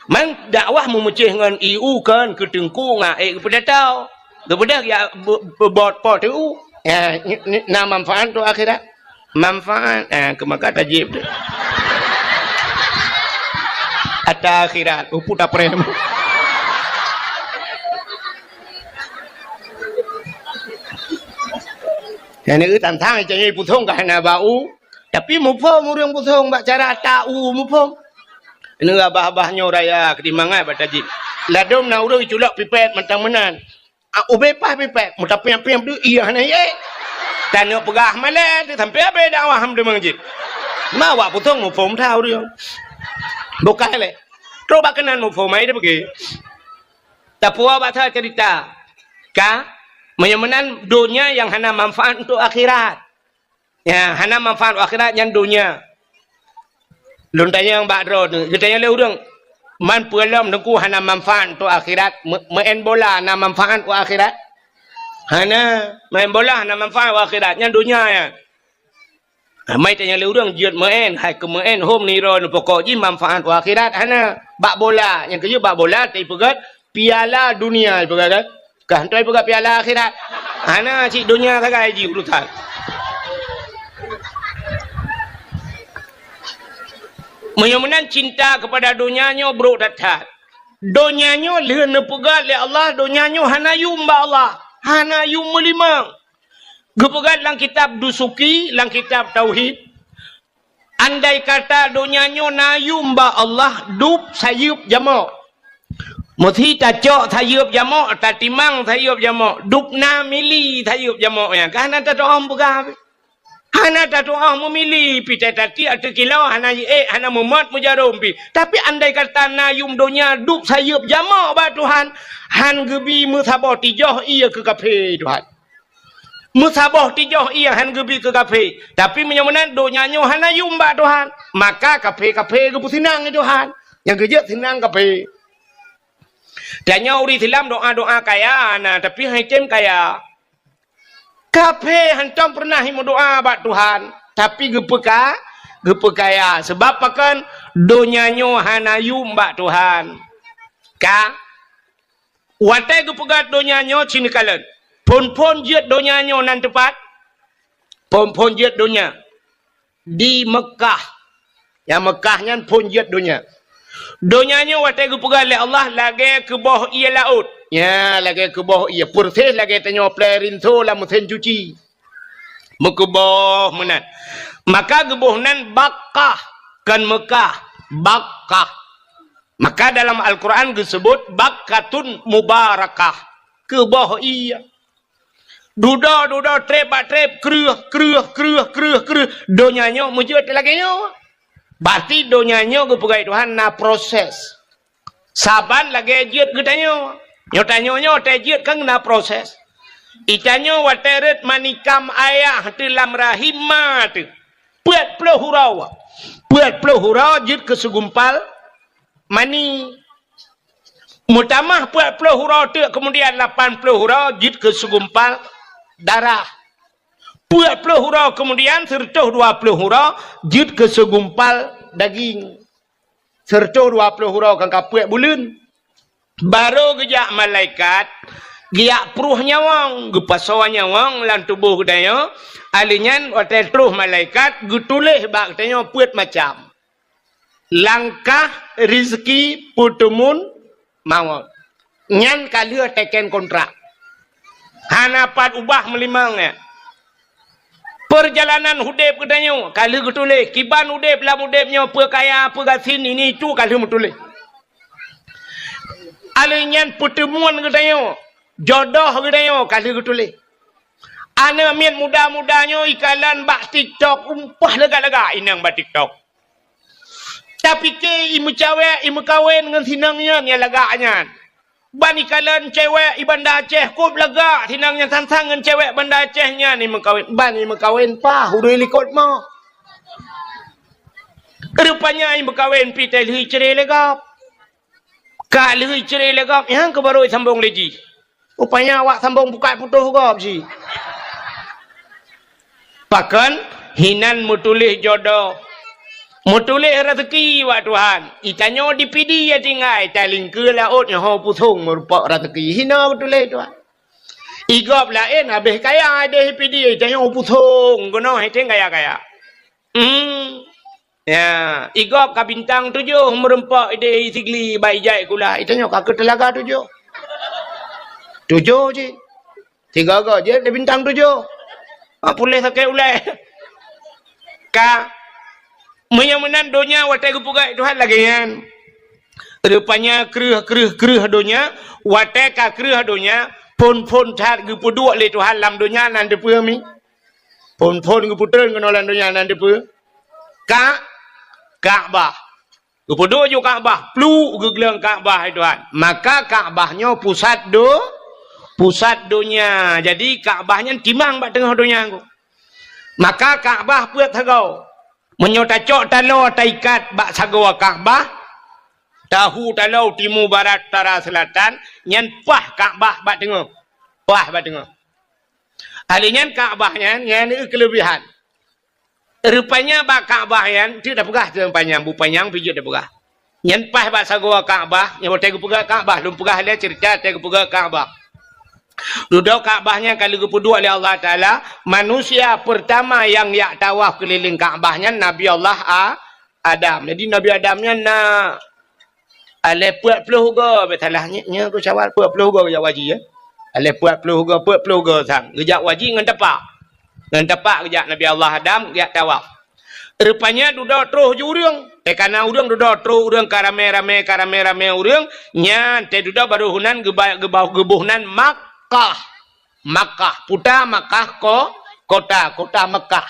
Man dakwah meumeucéh ngon E U kon keu teungku ngon ék geupeudatau. Geupeugah ya be-, beubot po teu. Ya, ni, ni, na manfaat tu akhirat. Manfaat, eh, keu maka tajib tu. Ata akhirat, upu taprem. Nyang neu tantang cak nyoe puthong ka hana bak u, tapi muphom ureuëng puthong bak cara ata u muphom. Neu abah-abah nyoe raya keu dimangat bak tajib. Ladom na ureuëng culok pipet mantong meunan. Ah, ubé paih pipet, meutapiang-piang deuek, iya hana ék. Taneuk peugah malée, sampai abée dakwah ham deungon jih. Ma awak putong muphom that ureuëng. Bukai lé. Trok bak keunan muphom ai dia pergi. Tapi awak bak that cerita. Ka? Meunyoe meunan donya nyang hana manfaat untuk akhirat. Ya, hana manfaat akhirat nyan donya. Lôn tanyong bak droe tu, geutanyong lé ureuëng, "Man peue lom Teungku hana manfaat untuk akhirat? Me-, meu'en bola na manfaat untuk akhirat?" Hana, main bola hana manfaat untuk akhirat, nyan donya nyan. Ha, mai tanyong lé ureuëng, jeuet meu'en, hai keu meu'en hom nirôn pokok jih manfaat untuk akhirat, hana. Bak bola, nyang keujeuet bak bola, tapi peugah, piala dunia, peugah kan? Kah hana peugah piala akhirat. Hana cit donya sagai jih urusan. Meunyoe meunan cinta kepada donya nyoe brok that-that. Donya nyoe lheueh neupeugah lé Allah, donya nyoe hana yum bak Allah, hana yum meulimang. Geupeugah lam kitab Dusuki, lam kitab Tauhid, andai kata donya nyoe na yum bak Allah, dub sayeuep jamok. Meusi tacok sayeuep jamok, tatimang sayeuep jamok, dub na mili sayeuep jamok nyan. Ka hana tatu'oh peugah. Hana tatu'oh meumili, pi tati ateueh kilo, hana jiék, hana meumot meujarom pi. Tapi andai kata na yum donya dub sayeuep jamok bak Tuhan, han geubi meusaboh tijoh ie keu kafé Tuhan. Meusaboh tijoh ie han geubi keu kafé. Tapi meunyoe meunan donya nyoe hana yum bak Tuhan, maka kafé-kafé geupeusinang lé Tuhan. Nyang keujeuet sinang kafé. Tanyoe ureuëng Islam doa-doa kaya na, tapi han item kaya. Kafé hantom peureunah meudoa bak Tuhan, tapi geupeuka-, geupeukaya. Sabab pakon? Donya nyoe hana yum bak Tuhan. Ka? Watée geupeugah donya nyoe cit neukalon. Phon-phon jeuet donya nyoe nan teupat? Phon-phon jeuet donya di Meukah. Nyang Meukah nyan phon jeuet donya. Donya nyoe watée geupeugah lé Allah lagée keuboh ie laôt. Ya, lagée keuboh ie. Peureséh lagée tanyoe plé rinso lam meusén cuci. Meukeuboh meunan. Maka geuboh nan Bakkah, kon Meukah, Bakkah. Maka dalam Al-Quran geuseubut Bakkatun Mubarakah. Keuboh ie. Dudoe, dudoe, treb bak treb, kreueh, kreueh, kreueh, kreueh, kreueh. Donya nyoe meujeuet lagée nyoe. Berarti donya nyoe geupeugah Tuhan na proses. Saban lagée jeuet geutanyoe. Nyoe tanyoe nyoe watée jeuet kan na proses. Itanyoe watée rhot manikam ayah teuh lam rahim ma teuh. Peuet ploh uroe. Peuet ploh uroe jeuet keu segumpal mani. Meutamah peuet ploh uroe teuk, keumudian lapan ploh uroe jeuet keu segumpal darah. Peuet ploh uroe keumudian, seureutôh dua ploh uroe jeuet keu segumpal daging. Seureutôh dua ploh uroe kan ka peuet buleuen. Barô geujak malaikat, geujak pruh nyawöng, geupasoe nyawöng lam tuboh geutanyoe, alheuh nyan watée troh malaikat geutuléh bak geutanyoe peuet macam. Langkah, rizki, peuteumun, mawöt. Nyan ka lheueh teken kontrak. Hana pat ubah meulimang nyan. Peurjalanan udeb geutanyoe ka lheueh geutuléh. Kiban udeb lam udeb nyoe, peue kaya, peue gasien, ini itu ka lheueh meutuléh. Alheuh nyan peuteumuan geutanyoe, jodoh geutanyoe ka lheueh geutuléh. Aneuk miet muda-muda nyoe ikalon bak TikTok, umpah lagak-lagak inong bak TikTok. Tapike imeucawek, imeukawen ngon sinong nyan nyang lagak nyan. Ban ikalon cewek i Banda Aceh, kôb lagak sinong nyan sang-sang ngon cewek Banda Aceh nyan imeukawen. Ban imeukawen paih ureuëng likot mo. Rupanya imeukawen pih teuh lheueh icre lé gob. Ka lheueh icre lé gob, nyang keuh barô isambong lé jih. Rupanya awak sambong bukai putôh gob jih. Pakon? Hinan meutuléh jodoh. Meutuléh raseuki bak Tuhan. Itanyoe di Pidie tinggai, talingkeue laôt nyoe ho pusong meurumpok raseuki. Hinoe meutuléh Tuhan. Igob laén habéh kaya ideh Pidie, itanyoe pusong keunoe hete kaya-kaya. Hmm. Ya, igob ka bintang tujoh meurumpok ideh Sigli bak ijai kula. Itanyoe ka keu teulaga tujoh. Tujoh cit. Tiga go jeuet di bintang tujoh. Ha, puléh sakét ulée. Ka. Meunyoe meunan donya watée geupeugah Tuhan lagée nyan. Rupanya kreueh, kreueh, kreueh donya, watée ka kreueh donya, phon-phon that geupeuduek lé Tuhan lam donya nan teupeue mi. Phon-phon geupeutreun keunoe lam donya nan teupeue. Ka-, Ka'bah. Geupeuduek ju Ka'bah, pluek geugleueng Ka'bah, hai Tuhan. Maka Ka'bah nyoe pusat do-, pusat donya. Jadi Ka'bah nyan timang bak teungoh donya. Maka Ka'bah peuet sagoe. Meunyoe tacok taloe taikat bak sagoe Ka'bah, tahu taloe timu, barat, utara, selatan, nyan paih Ka'bah bak teungoh. Paih bak teungoh. Ahli nyan Ka'bah nyan, nyan keulebihan. Rupanya bak Ka'bah nyan, teuk tapeugah teuh panyang, bu panyang pih jeuet tapeugah. Nyan paih bak sagoe Ka'bah, nyan watèe geupeugah Ka'bah, lôn peugah lé cerita watèe geupeugah Ka'bah. Dudoe Ka'bah nyan ka lheueh geupeuduek lé Allah Taala, manusia pertama nyang jak tawaf keulileng Ka'bah nyan Nabi Allah A-, Adam. Jadi Nabi Adam nyan na Alèh peuet ploh goe, bèk salah, nyoe, nyoe keu syawal peuet ploh goe geujak u haji, ya. Alèh peuet ploh goe, peuet ploh goe sang. Geujak u haji ngon tapak. Ngon tapak geujak Nabi Allah Adam geujak tawaf. Rupanya dudoe troh ju ureueng. Teuka na ureueng dudoe troh, ureueng ka ramè-ramè, ka ramè-ramè ureueng. Nyan teududoe baru heunan geuba-, geuba-, geuboh nan Makkah. Makkah, puta Makkah ko-, kota, kota Makkah.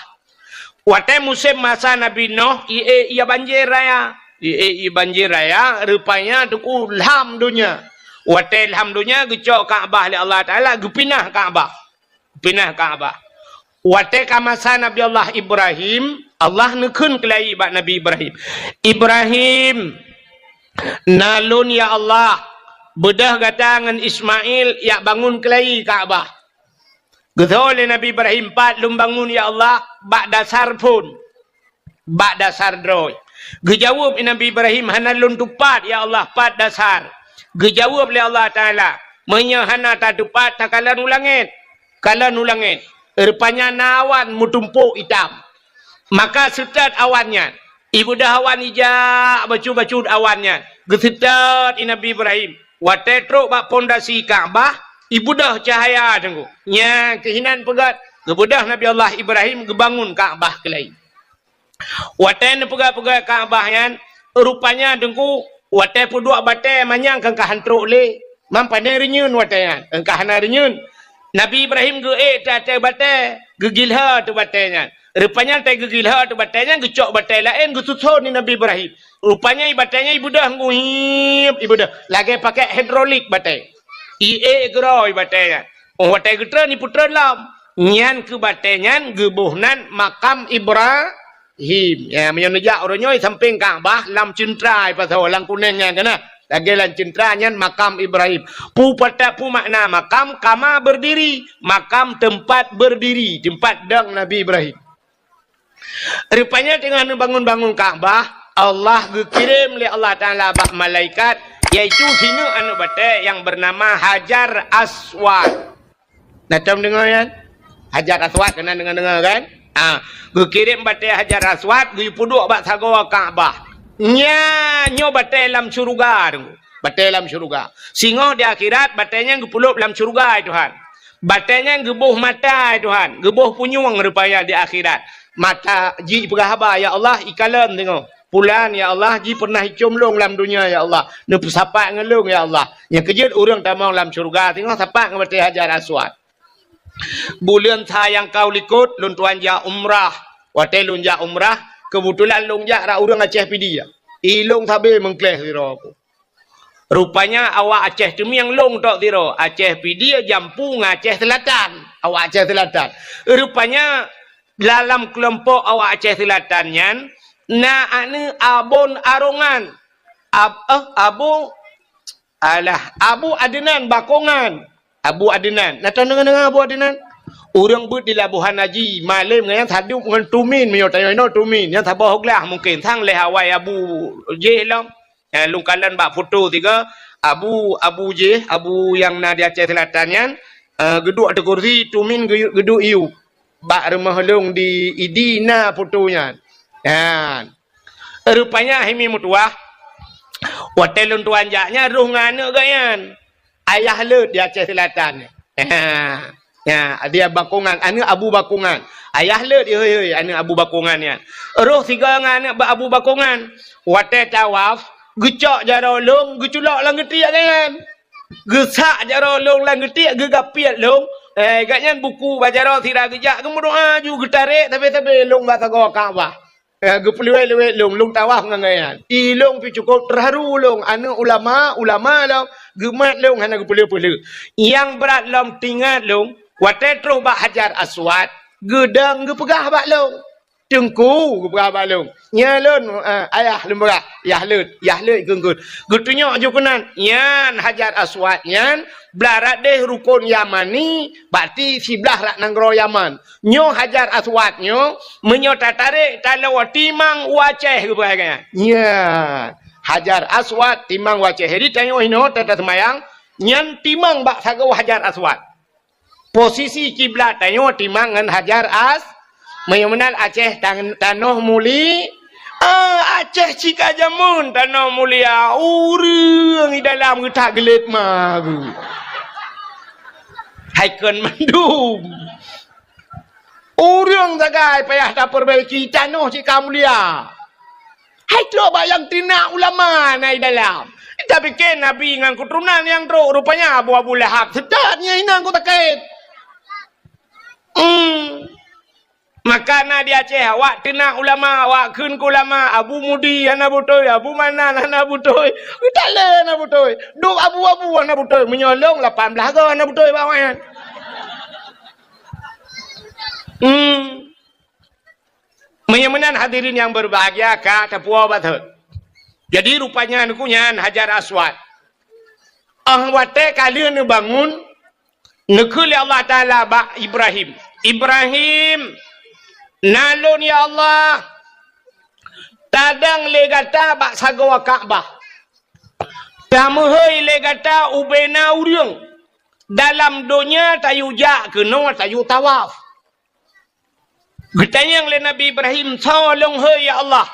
Watèe musém masa Nabi Nuh, ié, ié banjir raya. Ié, ié banjir raya, rupanya teungku lham donya. Watèe lham donya, geucok Ka'bah lé Allah Taala, geupinah Ka'bah. Pinah Ka'bah. Watèe ka masa Nabi Allah Ibrahim, Allah neukheun keulayi bak Nabi Ibrahim. "Ibrahim, na lôn, ya Allah, beudôh gata ngon Ismail jak bangun keulayi Ka'bah." Geutho lé Nabi Ibrahim, "Pat lôn bangun, ya Allah?" "Bak dasar phon, bak dasar droe." Geujaweueb Nabi Ibrahim, "Hana lôn teupat, ya Allah, pat dasar." Geujaweueb lé Allah Taala, "Meunyoe hana tateupat, takalon u langét." Kalon u langét, rupanya na awan meutumpôk itam. Maka seutôt awan nyan. Ibeudôh awan ijak bacut-bacut awan nyan. Geuseutôt i Nabi Ibrahim. Watèe trok bak pondasi Ka'bah, ibeudôh cahya teungku. Nyang keuh inan peugöt, geubeudôh Nabi Allah Ibrahim geubangun Ka'bah keulayi. Watèe neupeugah-peugah Ka'bah nyan, rupanya teungku, watèe peuduek batèe manyang keu ka han trok lé. Mam pane reunyeun watèe nyan, keu ka hana reunyeun. Nabi Ibrahim geuék ateueh batèe, geugilhô ateueh batèe nyan. Rupanya watèe geugilhô ateueh batèe nyan, geucok batèe laén geususon di Nabi Ibrahim. Rupanya i batèe nyan ibeudôh ngui, ibeudôh. Lagèe pakèk hidrolik batèe. Iék keudroe i batèe nyan. Oh, watèe geutreun, ipeutreun lom. Nyan keu batèe nyan geuboh nan Makam Ibra-, him. Ya, meunyoe neujak uroe nyoe sampéng Ka'bah lam ceuntra, i pasoe lam kunéng nyan keunan. Lagèe lam ceuntra nyan Makam Ibrahim. Peue pat, peue makna makam? Kama berdiri. Makam tempat berdiri, tempat dong Nabi Ibrahim. Rupanya teungoh neubangun-bangun Ka'bah, Allah geukirém lé Allah Taala bak malaikat, yaitu sineuk aneuk batèe nyang beunama Hajar Aswad. Na tom deungö nyan? Hajar Aswad, keunan deungö-deungö kan? Ah, geukirém batèe Hajar Aswad, geupeuduek bak sagoe Ka'bah. Nyan nyoe batèe lam syeuruga, teungku. Batèe lam syeuruga. Singoh di akhirat, batèe nyan geupeulop lam syeuruga, hai Tuhan. Batèe nyan geuboh mata, hai Tuhan. Geuboh punyueng rupanya di akhirat. Mata jipeugah haba, "Ya Allah, ikalon singoh. Pulan, ya Allah, ji pernah icöm lôn lam donya, ya Allah. Neupeusapat ngon lôn, ya Allah." Nyang keujeuet ureueng tamong lam syeuruga, singoh sapat ngon batèe Hajar Aswad. Buleuen sa nyang ka u likot, lôn tuan jak umrah. Watèe lôn jak umrah, keubeutulan lôn jak rot ureueng Aceh Pidie. I lôn sabe meungkléh sidroe. Rupanya awak Aceh Teumieng lôn tok sidroe, Aceh Pidie, Jampu ngon Aceh Selatan. Awak Aceh Selatan. Rupanya dalam keulompok awak Aceh Selatan nyan na aneuk Abon Arongan. Ab-, eh, Abu, alah, Abu Adnan Bakongan. Abu Adnan. Na tom deungö-deungö Abu Adnan? Ureueng beuet di Labuhan Haji, malém ngon nyan sadub ngon Tumin, meunyoe tanyoe inoe Tumin. Nyan saboh glah mungken, sang lhèe awai Abu jih lom. Eh, lôn kalon bak foto sigoe, Abu, Abu jih, Abu nyang na di Aceh Selatan nyan, eh, geuduek ateueh kursi, Tumin geu-, geuduek iyup. Bak rumoh lôn di Idi na foto nyan. Nyan. Rupanya hai mi meutuwah, watèe lôn tuan jak nyan rôh ngon aneuk geuh nyan. Ayah Lôt di Aceh Selatan. Ha. Ya, dia Bakongan, aneuk Abu Bakongan. Ayah Lôt, hôi-hôi, aneuk Abu Bakongan nyan. Rôh sigoe ngon aneuk Abu Bakongan. Watèe tawaf, geucok jaroe lôn, geuculok lam geutiek geuh nyan. Geusak jaroe lôn lam geutiek, geugapiet lôn. Eh, geuh nyan buku bak jaroe sira geujak, geumeudoa ju geutarek sabe-sabe lôn bak sagoe Ka'bah. Eh, geupeuleuwet-leuwet lôn, lôn tawaf ngon gobnyan. I lôn pih cukôp teuharu lôn, aneuk ulama, ulama lôn, geumat lôn hana geupeuleuwet-peuleuwet. Nyang brat lom teuingat lôn, watèe troh bak Hajar Aswad, geudong geupeugah bak lôn. Teungku, geupeugah bak lôn. Nyan lôn, eh, ayah lôn peugah, yah lôn, yah lôn kheun-kheun. Geutunyok ju keunan, nyan Hajar Aswad nyan, blah rot deh rukon Yamani, berarti siblah rot nanggroe Yaman. Nyoe Hajar Aswad nyoe, meunyoe tatarek taloe timang u Aceh geupeugah nyan. Nyan, Hajar Aswad timang u Aceh. Jadi tanyoe inoe tata seumayang, nyan timang bak sagoe Hajar Aswad. Posisi kiblat tanyoe timang ngon Hajar As-, meunyoe meunan Aceh tan-, tanoh muli-, ah, Aceh cit ka jameun tanoh mulia, ureueng di dalam geutak geulet ma geuh. Hai kon mandum. Ureueng sagai payah tapeubaiki, tanoh cit ka mulia. Hai trok bak nyang teunak ulama na i dalam. Tapike Nabi ngon keuturonan nyang trok, rupanya Abu, Abu Lahab seutôt nyan inong ku sakét. Hmm. Maka na di Aceh, awak teunak ulama, awak kheun keu ulama, Abu Mudi hana beutôi, Abu Manan hana beutôi, Talèe hana beutôi, dum abu-abu hana beutôi, meunyoe lôn lapan blaih goe hana beutôi bak awaknyan. Hmm. Meunyoe meunan hadirin nyang berbahagia ka tapuwoe batot. Jadi rupanya nyan Hajar Aswad. 'Oh watèe ka lheueh neubangun, neukheun lé Allah Taala bak Ibrahim, "Ibrahim, na lôn ya Allah, tadong lé gata bak sagoe Ka'bah. Tameuhôi lé gata ubena ureueng dalam donya tayue jak keunoe tayue tawaf." Geutanyong lé Nabi Ibrahim, "Soe lôn hôi ya Allah?"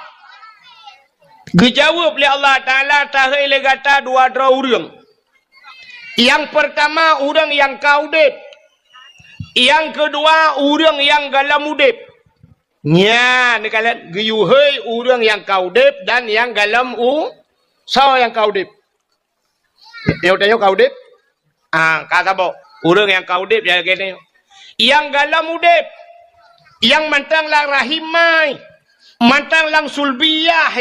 Geujaweueb lé Allah Taala, "Tahôi lé gata dua droe ureueng. Nyang peurtama ureueng nyang ka udeb, nyang keudua ureueng nyang gohlom udeb." Nyan neukalon geuyue hôi ureueng nyang ka udeb dan nyang gohlom u-, soe nyang ka udeb? Nyoe tanyoe ka udeb? Ah, ka saboh. Ureueng nyang ka udeb nyang lagèe nyoe. Nyang gohlom udeb, nyang mantong lam rahim mai, mantong lam sulbiyah,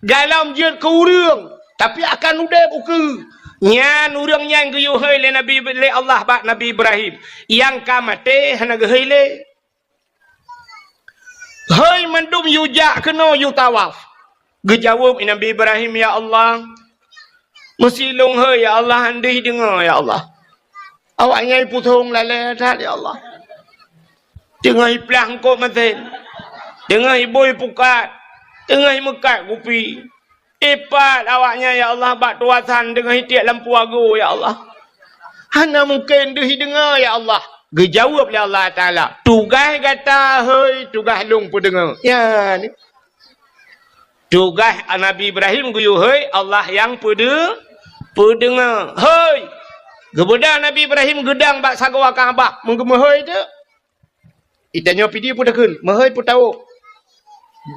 gohlom jeuet keu ureueng, tapi akan udeb ukeue. Nyan ureueng nyan geuyue hôi lé Nabi, lé Allah bak Nabi Ibrahim. Nyang ka maté hana geuhôi lé. Hôi mandum yue jak keunoe yue tawaf. Geujaweueb Nabi Ibrahim, "Ya Allah, meusi lôn hôi ya Allah, han deuh deungoe ya Allah. Awaknyan putông lalè that ya Allah. Teungoh iplah eungkôt masen, teungoh ibôi pukat, teungoh imeukat kupi. Ipat awaknyan ya Allah bak tuasan teungoh itiek lampu agoe ya Allah. Hana mungken deuh ideungoe ya Allah." Geujaweueb lé Allah Taala, "Tugaih gata hôi, tugaih lôn peudeungoe." Nyan. Tugaih Nabi Ibrahim geuyue hôi, Allah nyang peudeu-, peudeungoe. Hôi! Geubeudôh Nabi Ibrahim geudong bak sagoe Ka'bah, meugeumeuhôi teuk. Geutanyoe Pidie peue takheun, meuhôi peue tawök.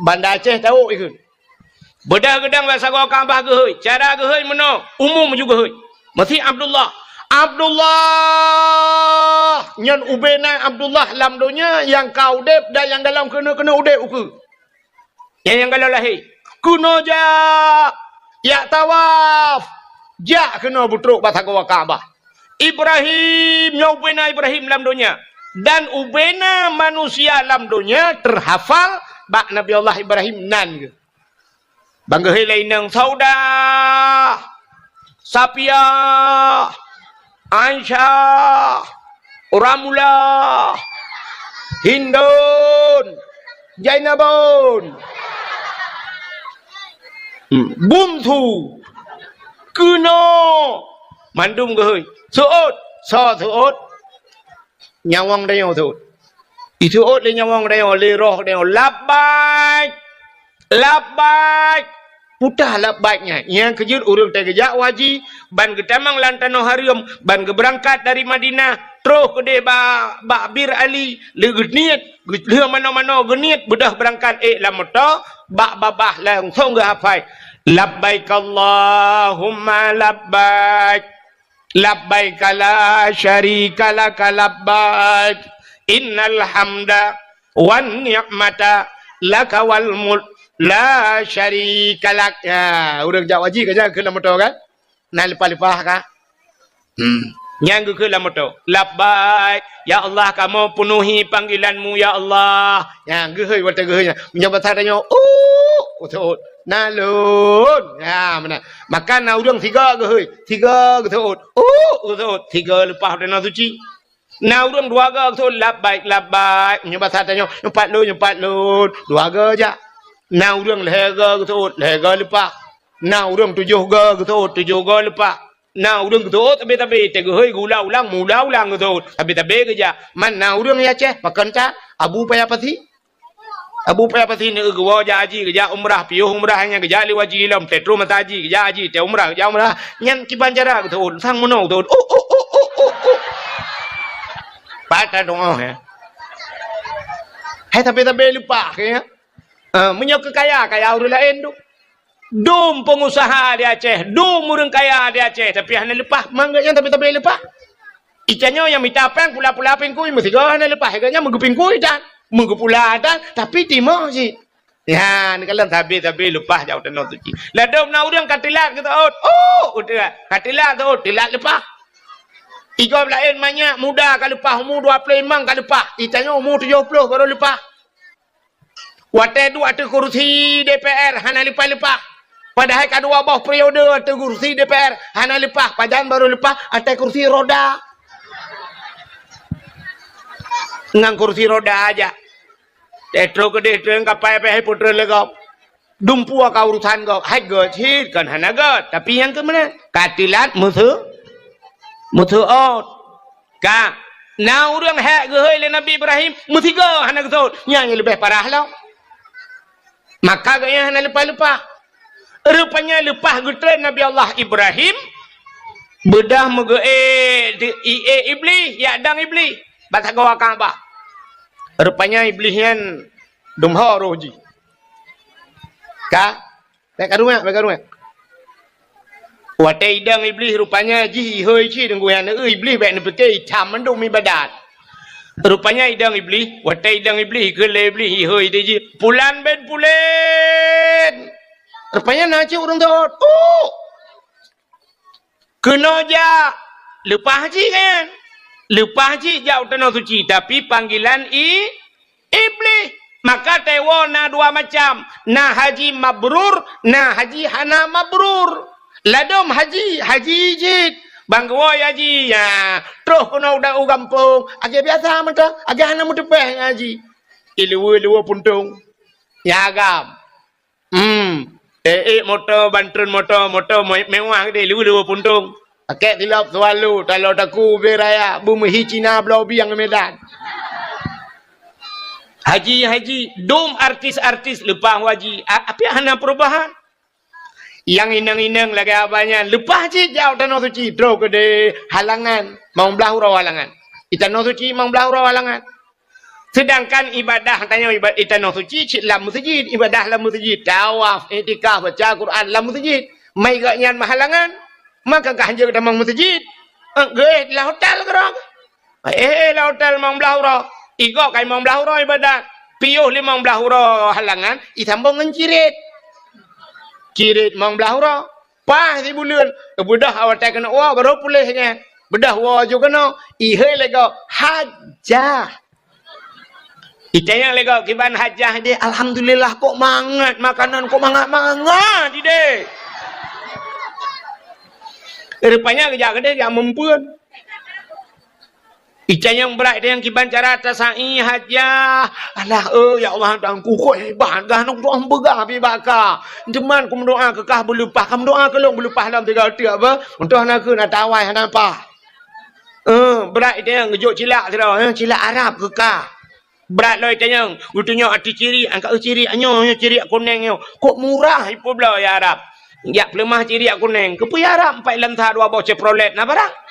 Banda Aceh tawök ikheun. Beudôh geudong bak sagoe Ka'bah geuhôi. Cara geuhôi meunoe, umum ju geuhôi. Meusi Abdullah. Abdullah! Nyan ubena Abdullah lam donya nyang ka udeb dan nyang gohlom keuneuk-keuneuk udeb ukeue. Nyan nyang gohlom lahé. Keunoe jak, jak tawaf. Jak keunoe beutrok bak sagoe Ka'bah. Ibrahim, nyoe ubena Ibrahim lam donya. Dan ubena manusia lam donya teuhafal bak Nabi Allah Ibrahim nan geuh. Ban geuhôi lé inong Saudah, Sapiah, Aisyah, Ramlah, Hindun, Jainabun, hmm, Bungsu, keunoe, mandum geuhôi. Seuôt, soe seuôt? Nyawöng tanyoe seuôt. Iseuôt lé nyawöng tanyoe, lé roh tanyoe, "Labbaik! Labbaik!" Peue teuma labbaik nyan? Nyang keujeuet ureueng teuk geujak u haji, ban geutamong lam tanoh hareuem, ban geubeurangkat dari Madinah, troh keudeh ba-, bak Bir Ali, lheueh geuniet, lheueh manoe-manoe geuniet, beudôh beurangkat ék lam moto, bak babah langsong geuhafai, "Labbaik Allahumma labbaik." Labbaika la syarika laka labbaik. Innal hamda wan ni'mata Lakal mulk la syarika lak. Ya, ureueng jak haji ka nyan keu lam moto kan? Na leupah-leupah ka. Hmm. Nyan geukheun lam moto, "Labbaik, ya Allah, kamoe peunuhi panggilan-Mu, ya Allah." Nyan geuhôi watèe geuhôi nyan. Meunyoe basa tanyoe, "Uh," geuseuôt, "Na lôn." Ya, meunan. Maka na ureueng sigoe geuhôi, sigoe geuseuôt, "Uh," geuseuôt, sigoe leupah watèe na suci. Na ureueng dua goe geuseuôt, "Labbaik, labbaik." Meunyoe basa tanyoe, "Nyoe pat lôn, nyoe pat lôn." Dua goe jak. Na ureueng lhèe goe geuseuôt, lhèe goe leupah. Na ureueng tujoh goe geuseuôt, tujoh goe leupah. Na ureueng geuseuôt sabé-sabé, teuh geuhôi geuulang-ulang, meuulang-ulang geuseuôt, sabé-sabé geujak. Man na ureueng di Aceh, pakon that, Abu Paya Pasi. Abu Paya Pasi neu geuwoe jak haji, geujak umrah, piôh umrah nyan geujak lé haji lom, teuh troh masa haji, geujak haji, teuh umrah, geujak umrah. Nyan kiban cara geuseuôt, sang meunoe geuseuôt. Uh, uh, uh, uh, uh, uh. Pat that doa, ya. Hai sabé-sabé leupah, ya. Ah, meunyoe keu kaya, kaya ureueng laén tu. Dum peungusaha di Aceh, dum ureueng kaya di Aceh, tapi hana leupah, mangat nyan tapi-tapi leupah. Ica nyoe nyang mita péng pula-pula pingkui, meusigoe hana leupah, gobnyan meugeupingkui tan, meugeupula tan, tapi timoh cit. Nyan, kalon sabé-sabé leupah jak u Tanoh Suci. Ladôm na ureueng ka teulat geuseuôt, oh, ka teulat, ka teulat seuôt, teulat leupah. Igob laén manyak muda ka leupah, umu dua ploh limong ka leupah, ica nyoe umu tujoh ploh baru leupah. Watèe duek ateueh kursi D P R hana leupah-leupah. Padahai ka dua boh periode ateueh kursi D P R hana leupah, pajan baru leupah ateueh kursi roda. Ngon kursi roda aja. Teuh troh keudeh treun kapai pih hai putreun lé gob. Dumpeue ka urusan gob, hai gèt cit kon hana gèt. Tapi nyang keu meunan, ka teulat meuseu-, meuseuôt. Ka, na ureueng hék geuhôi lé Nabi Ibrahim, meusigoe hana geuseuôt. Nyan nyang leubeh parah lom. Maka gobnyan hana leupah-leupah. Rupanya leupah geutreun Nabi Allah Ibrahim, beudôh meugeuék di, iék Iblih, jak dong Iblih, bak sagoe Ka'bah. Rupanya Iblih nyan dum ho roh jih. Ka, Bèk karu nyan, bèk karu nyan. Watèe idong Iblih rupanya jih ihôi cit deungon nyan, eh, Iblih bèk neupike itam mandum ibadat. Rupanya idong Iblih, watèe idong Iblih, keu lé Iblih ihôi di jih, "Pulan bin pulan." Rupanya na cit ureueng teuôt. Uh! Keunoe jak, leupah cit kan? Leupah cit jak u Tanoh Suci, tapi panggilan i-, Iblih. Maka teuôt na dua macam, na haji mabrur, na haji hana mabrur. Ladôm haji, haji cit. Ban geuwoe haji, ya, troh keunoe u gampông, lagèe biasa mantong, lagèe hana meuteupèh ngon haji. Iluweue-luweue puntông. Ya agam. Hmm. Eh, eh, moto, ban treun moto, moto me-, mewah geude, lue-lue puntông. Pakèk silop Swallow, taloe takue ubé raya, beumeuhi Cina bloe bieng Medan. Haji, haji, dum artis-artis leupah haji. A-, tapi hana perubahan. Nyang inong-inong lagèe abah nyan, leupah cit jak u Tanoh Suci, troh keudeh halangan, limong blah uroe halangan. Di Tanoh Suci limong blah uroe halangan. Seudangkan ibadah tanyoe iba-, di Tanoh Suci cit lam meuseujid, ibadah lam meuseujid, tawaf, iktikaf, baca Quran lam meuseujid. Mai gobnyan meuhalangan, maka ka hanjeuet tamong meuseujid. Eh, geuéh lam hotel keudroe. Eh, eh, lam hotel limong blah uroe. Igob ka limong blah uroe ibadat. Piôh limong blah uroe halangan, isambông ngon cirit. Cirit limong blah uroe. Paih sibuleuen, beudôh watèe keuneuk woe, barô puléh nyan. Beudôh woe ju keunoe, ihôi lé gob, hajah. Itanyong lé gob, "Kiban hajah deh?" "Alhamdulillah, kok mangat makanan, kok mangat-mangat deh." Rupanya geujak keudeh, jak meumpeuen. Itanyong brat, itanyong kiban cara tasa'i hajah. "Alah, eh, ya Allah, Tuhanku, kok hebat gah, nong doa beugah bibaka. Teuma kumeudoa keu kah beuleupah, ka meudoa keu lôn beuleupah lom tiga teuk, beuh. Untông hana keu na tawai, hana pah." Eh, brat itanyong geujok cilak sidroe, eh, cilak Arab keu kah. Brat lom itanyong, geutunyok ateueh cirik, angkat cirik nyoe, nyoe cirik kunéng nyoe. Kok murah ipeubloe ya Arab. Jak peuleumah cirik kunéng. Keupeue ya Arab, empat lam sa dua boh Chevrolet na barang.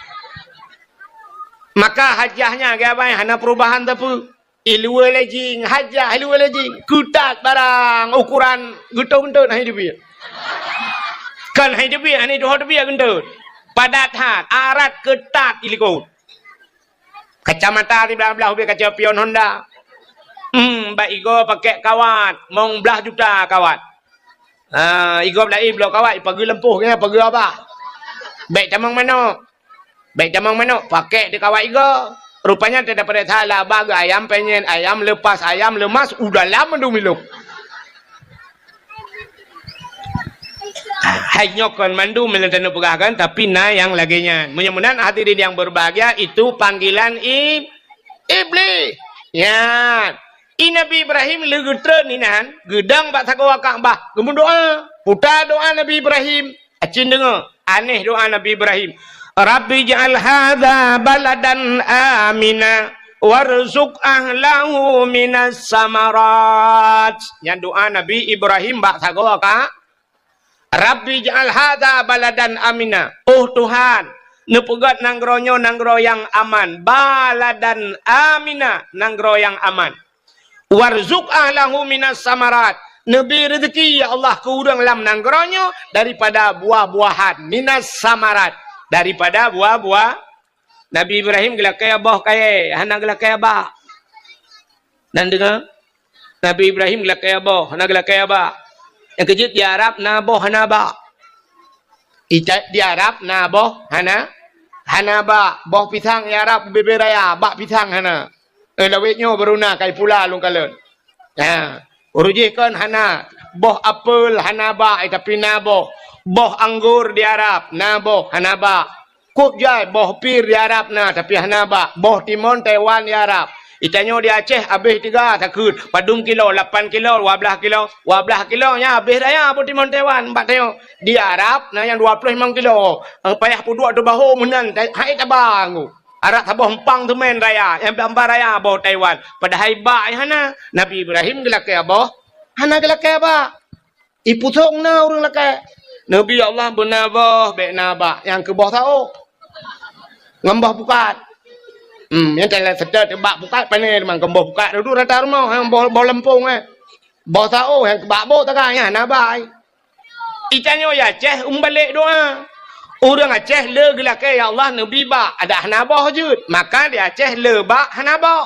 Maka hajah nyan geubai hana perubahan sapeue. Iluweue lé jing, hajah iluweue lé jing. Keutat barang ukuran geutot-geutot hai teubiet. Kon hai teubiet, hai tuho teubiet geutot. Padat that, arat keutat ilikot. Kacamata siblah-blah ubé kaca pion Honda. Hmm, bak igoe pakèk kawat, mong blaih juta kawat. Ha, igoe laén bloe kawat, ipageue lampôh, ipageue abah. Bèk tamong manok. Bèk tamong manok, pakèk di kawat igoe. Rupanya teudapat salah, abah geuayam penyet, ayam lepas, ayam lemas, u dalam mandum ilok. Hai nyoe kon mandum nyang taneuk peugah kan, tapi na nyang lagèe nyan. Meunyoe meunan hadirin yang berbahagia, itu panggilan ib-, iblis. Nyan. I Nabi Ibrahim lé geutrön inan, geudong bak sagoe Ka'bah, geumeudoa. Peue doa Nabi Ibrahim? Acin deungö, aneh doa Nabi Ibrahim. "Rabbi ij'al hadza baladan amina warzuq ahlahu minas samarat." Nyan doa Nabi Ibrahim bak sagoe Ka-, "Rabbi ij'al hadza baladan amina." Oh Tuhan, neupeugöt nanggroe nyoe nanggroe nyang aman. Baladan amina, nanggroe nyang aman. "Warzuq ahlahu minas samarat." Neubri rezeki, ya Allah, keu ureuëng lam nanggroe nyoe daripada buah-buahan. Minas samarat, daripada buah-buah. Nabi Ibrahim geulakèe boh kayèe, hana geulakèe abah. Nan deungö? Nabi Ibrahim geulakèe boh, hana geulakèe abah. Nyang keujeuet di Arab na boh hana abah. Ita-, di Arab na boh hana, hana abah. Boh pisang di Arab bubé-bubé raya, abah pisang hana. Eh, lawét nyoe baru na kai pula lôn kalon. Ha, ureuëng jih kon hana. Boh apel hana abah, eh, tapi na boh. Boh anggor di Arab, na boh, hana abah. Kok jai boh pir di Arab na, tapi hana abah. Boh timon Taiwan di Arab. Itanyoe di Aceh abéh tiga takheun. Padum kilo, lapan kilo, dua blaih kilo. Dua blaih kilo nyan abéh raya boh timon Taiwan bak tanyoe. Di Arab na nyang dua ploh limong kilo. Payah peuduek teubaho meunan, hai taba nggu. Arak saboh empang teumèn raya, nyang bamba raya boh Taiwan. Padahai bak nyang hana. Nabi Ibrahim geulakèe boh, hana geulakèe bak. Ipusong na ureuëng lakèe. Nabi Allah beuna boh, bèk na bak, nyang keu boh saôh. Ngon boh pukat. Hmm, nyang teulat seutôt bak pukat pané teuma ngon boh pukat dudu rata rumoh, nyang boh, boh leumpong, eh. Boh saôh nyang keu bak boh taga nyan hana bai. Itanyoe di Aceh umbalek doa. Ureuëng Aceh le geulakèe, "Ya Allah, neubri bak," adak hana boh jeuet. Maka di Aceh le bak hana boh.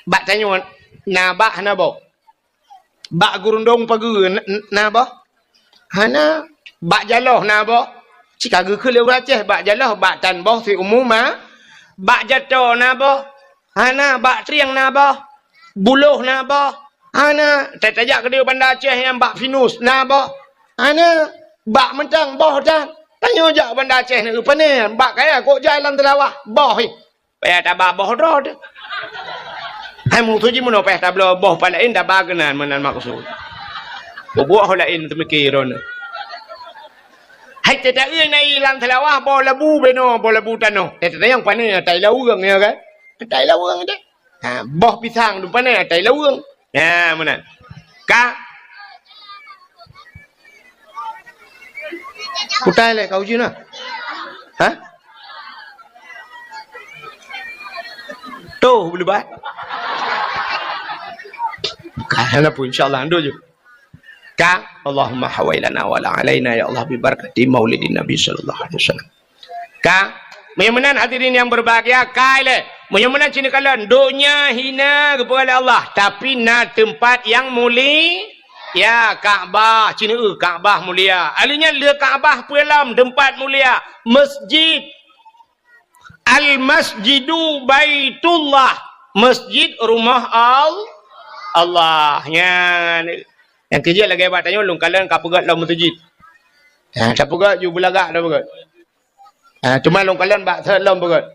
Bak tanyoe na bak hana boh. Bak gurundong pageue na, na boh? Hana. Bak jaloh na boh? Cit ka geukheun lé ureuëng Aceh, bak jaloh, bak tan boh siumu ma. Bak jato na boh? Hana. Bak trieng na boh? Buloh na boh? Hana. Tajak keudéh Banda Aceh nyang bak pinus na boh? Hana. Bak mantong boh tan. Tanyoe jak Banda Aceh na, pane bak kaya kok jai lam teulawah boh, eh. Payah taba boh droe teuh. Hai musoh jih meunoe payah tabloe boh pat laén taba keunan meunan maksud. Bubuet ho laén teumiki droeneuh. Hai teuta-eu na i lam teulawah boh labu binoe, boh labu tanoh. Teuta nyang pane atai laweueng, ya kan? Atai laweueng deh. Ha, boh pisang tu pane atai laweueng. Ha, meunan. Ka? Kutai lé kau jina. Ha? Tuh, beulebat. Ka, hana pun, insya Allah, ando je. Ka, Allahumma hawailana wa la alaina, ya Allah, bi barakati maulidin Nabi sallallahu alaihi wasallam. Ka? Meunyoe meunan hadirin yang berbahagia, kai lé. Meunyoe meunan cina kalon, donya hina geupeugah lé Allah, tapi na teumpat yang muli-, ya, Ka'bah, cina eu Ka'bah mulia. Ahli nyan le Ka'bah peue lom teumpat mulia, masjid. Al-masjidu baitullah, masjid rumah Al-, Allah. Nyan. Nyang keujeuet lagèe bak tanyoe lôn kalon ka peugöt lom meuseujid. Ha, tapeugöt ju beulagak tapeugöt. Ha, teuma lôn kalon bak sot lom peugöt.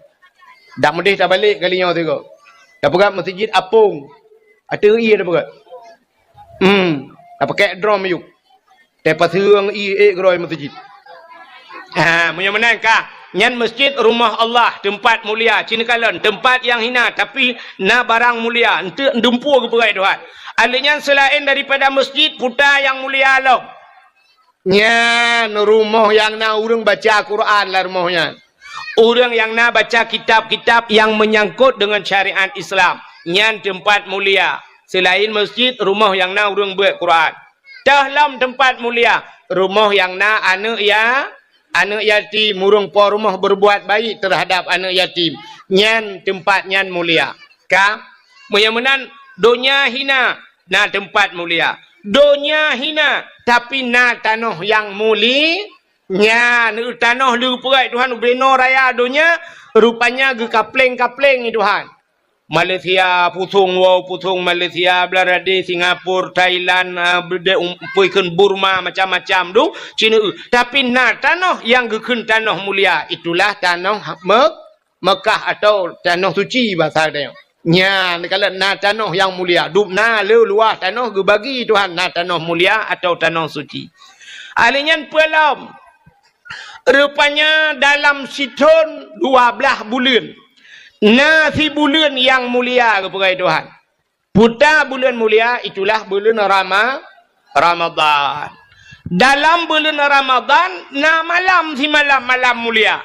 Dak meudeh tabalek kali nyoe sigoe. Tapeugöt meuseujid apong. Ateueh ie tapeugöt. Hmm, tapakèk drom ayue. Tapaseueng ie ék keudroe meuseujid. Ha, meunyoe meunan ka, nyan masjid rumah Allah, teumpat mulia, cina kalon, teumpat nyang hina, tapi na barang mulia, eunteuk dumpeue geupeugah Tuhan. Ahli nyan seulaén daripada masjid, peue nyang mulia lom. Nyan rumoh nyang na ureuëng baca Quran lam rumoh nyan. Ureuëng nyang na baca kitab-kitab nyang meunyangkot deungon syariat Islam, nyan teumpat mulia. Seulaén masjid, rumoh nyang na ureuëng beuet Quran. Toh lom teumpat mulia, rumoh nyang na aneuëk ya-, aneuëk yatim, ureuëng po rumoh berbuat baik terhadap aneuëk yatim, nyan teumpat nyan mulia. Ka? Meunyoe meunan, donya hina, na teumpat mulia. Donya hina, tapi na tanoh nyang muli-, nyan, tanoh leupeugah Tuhan ubenoe raya donya, rupanya geukapleng-kapleng Tuhan. Malaysia, pusong woe, pusong Malaysia, Bangladesh, Singapura, Thailand, ah, bede-, um, peue kheun Burma, macam-macam tu, Cina. Tapi na tanoh nyang geukheun tanoh mulia, itulah tanoh Me-, Mekah atau tanoh suci basa geutanyoe. Nyan, kalau na tanoh nyang mulia, dum na le luwah tanoh geubagi Tuhan, na tanoh mulia atau tanoh suci. Ahli nyan peue lom? Rupanya dalam sithon dua blaih buleuen, na sibuleuen nyang mulia geupeugah Tuhan. Puta buleuen mulia itulah buleuen Rama-, Ramadhan. Dalam buleuen Ramadhan na malam simalam malam mulia,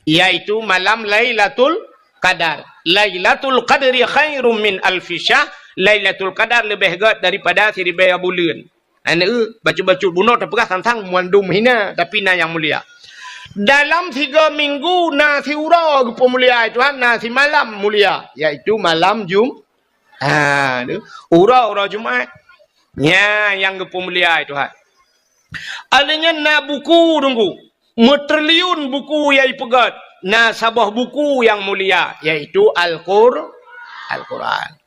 yaitu malam Lailatul Qadar. Lailatul Qadri khairum min alfi syahr. Lailatul Qadar leubeh gét daripada siribèe buleuen. Aneuk, bacut-bacut bunoe tapeugah sang-sang mandum hina, tapi na nyang mulia. Dalam tiga minggu na siuroe geupeumulia Tuhan, na simalam mulia, yaitu malam Jum-, ha, tu, uroe-uroe Jumat. Nya nyang geupeumulia Tuhan. Alheuh nyan na buku Teungku, meutriliun buku nyang ipeugét, na saboh buku nyang mulia, yaitu Al-Qur-, Al-Quran.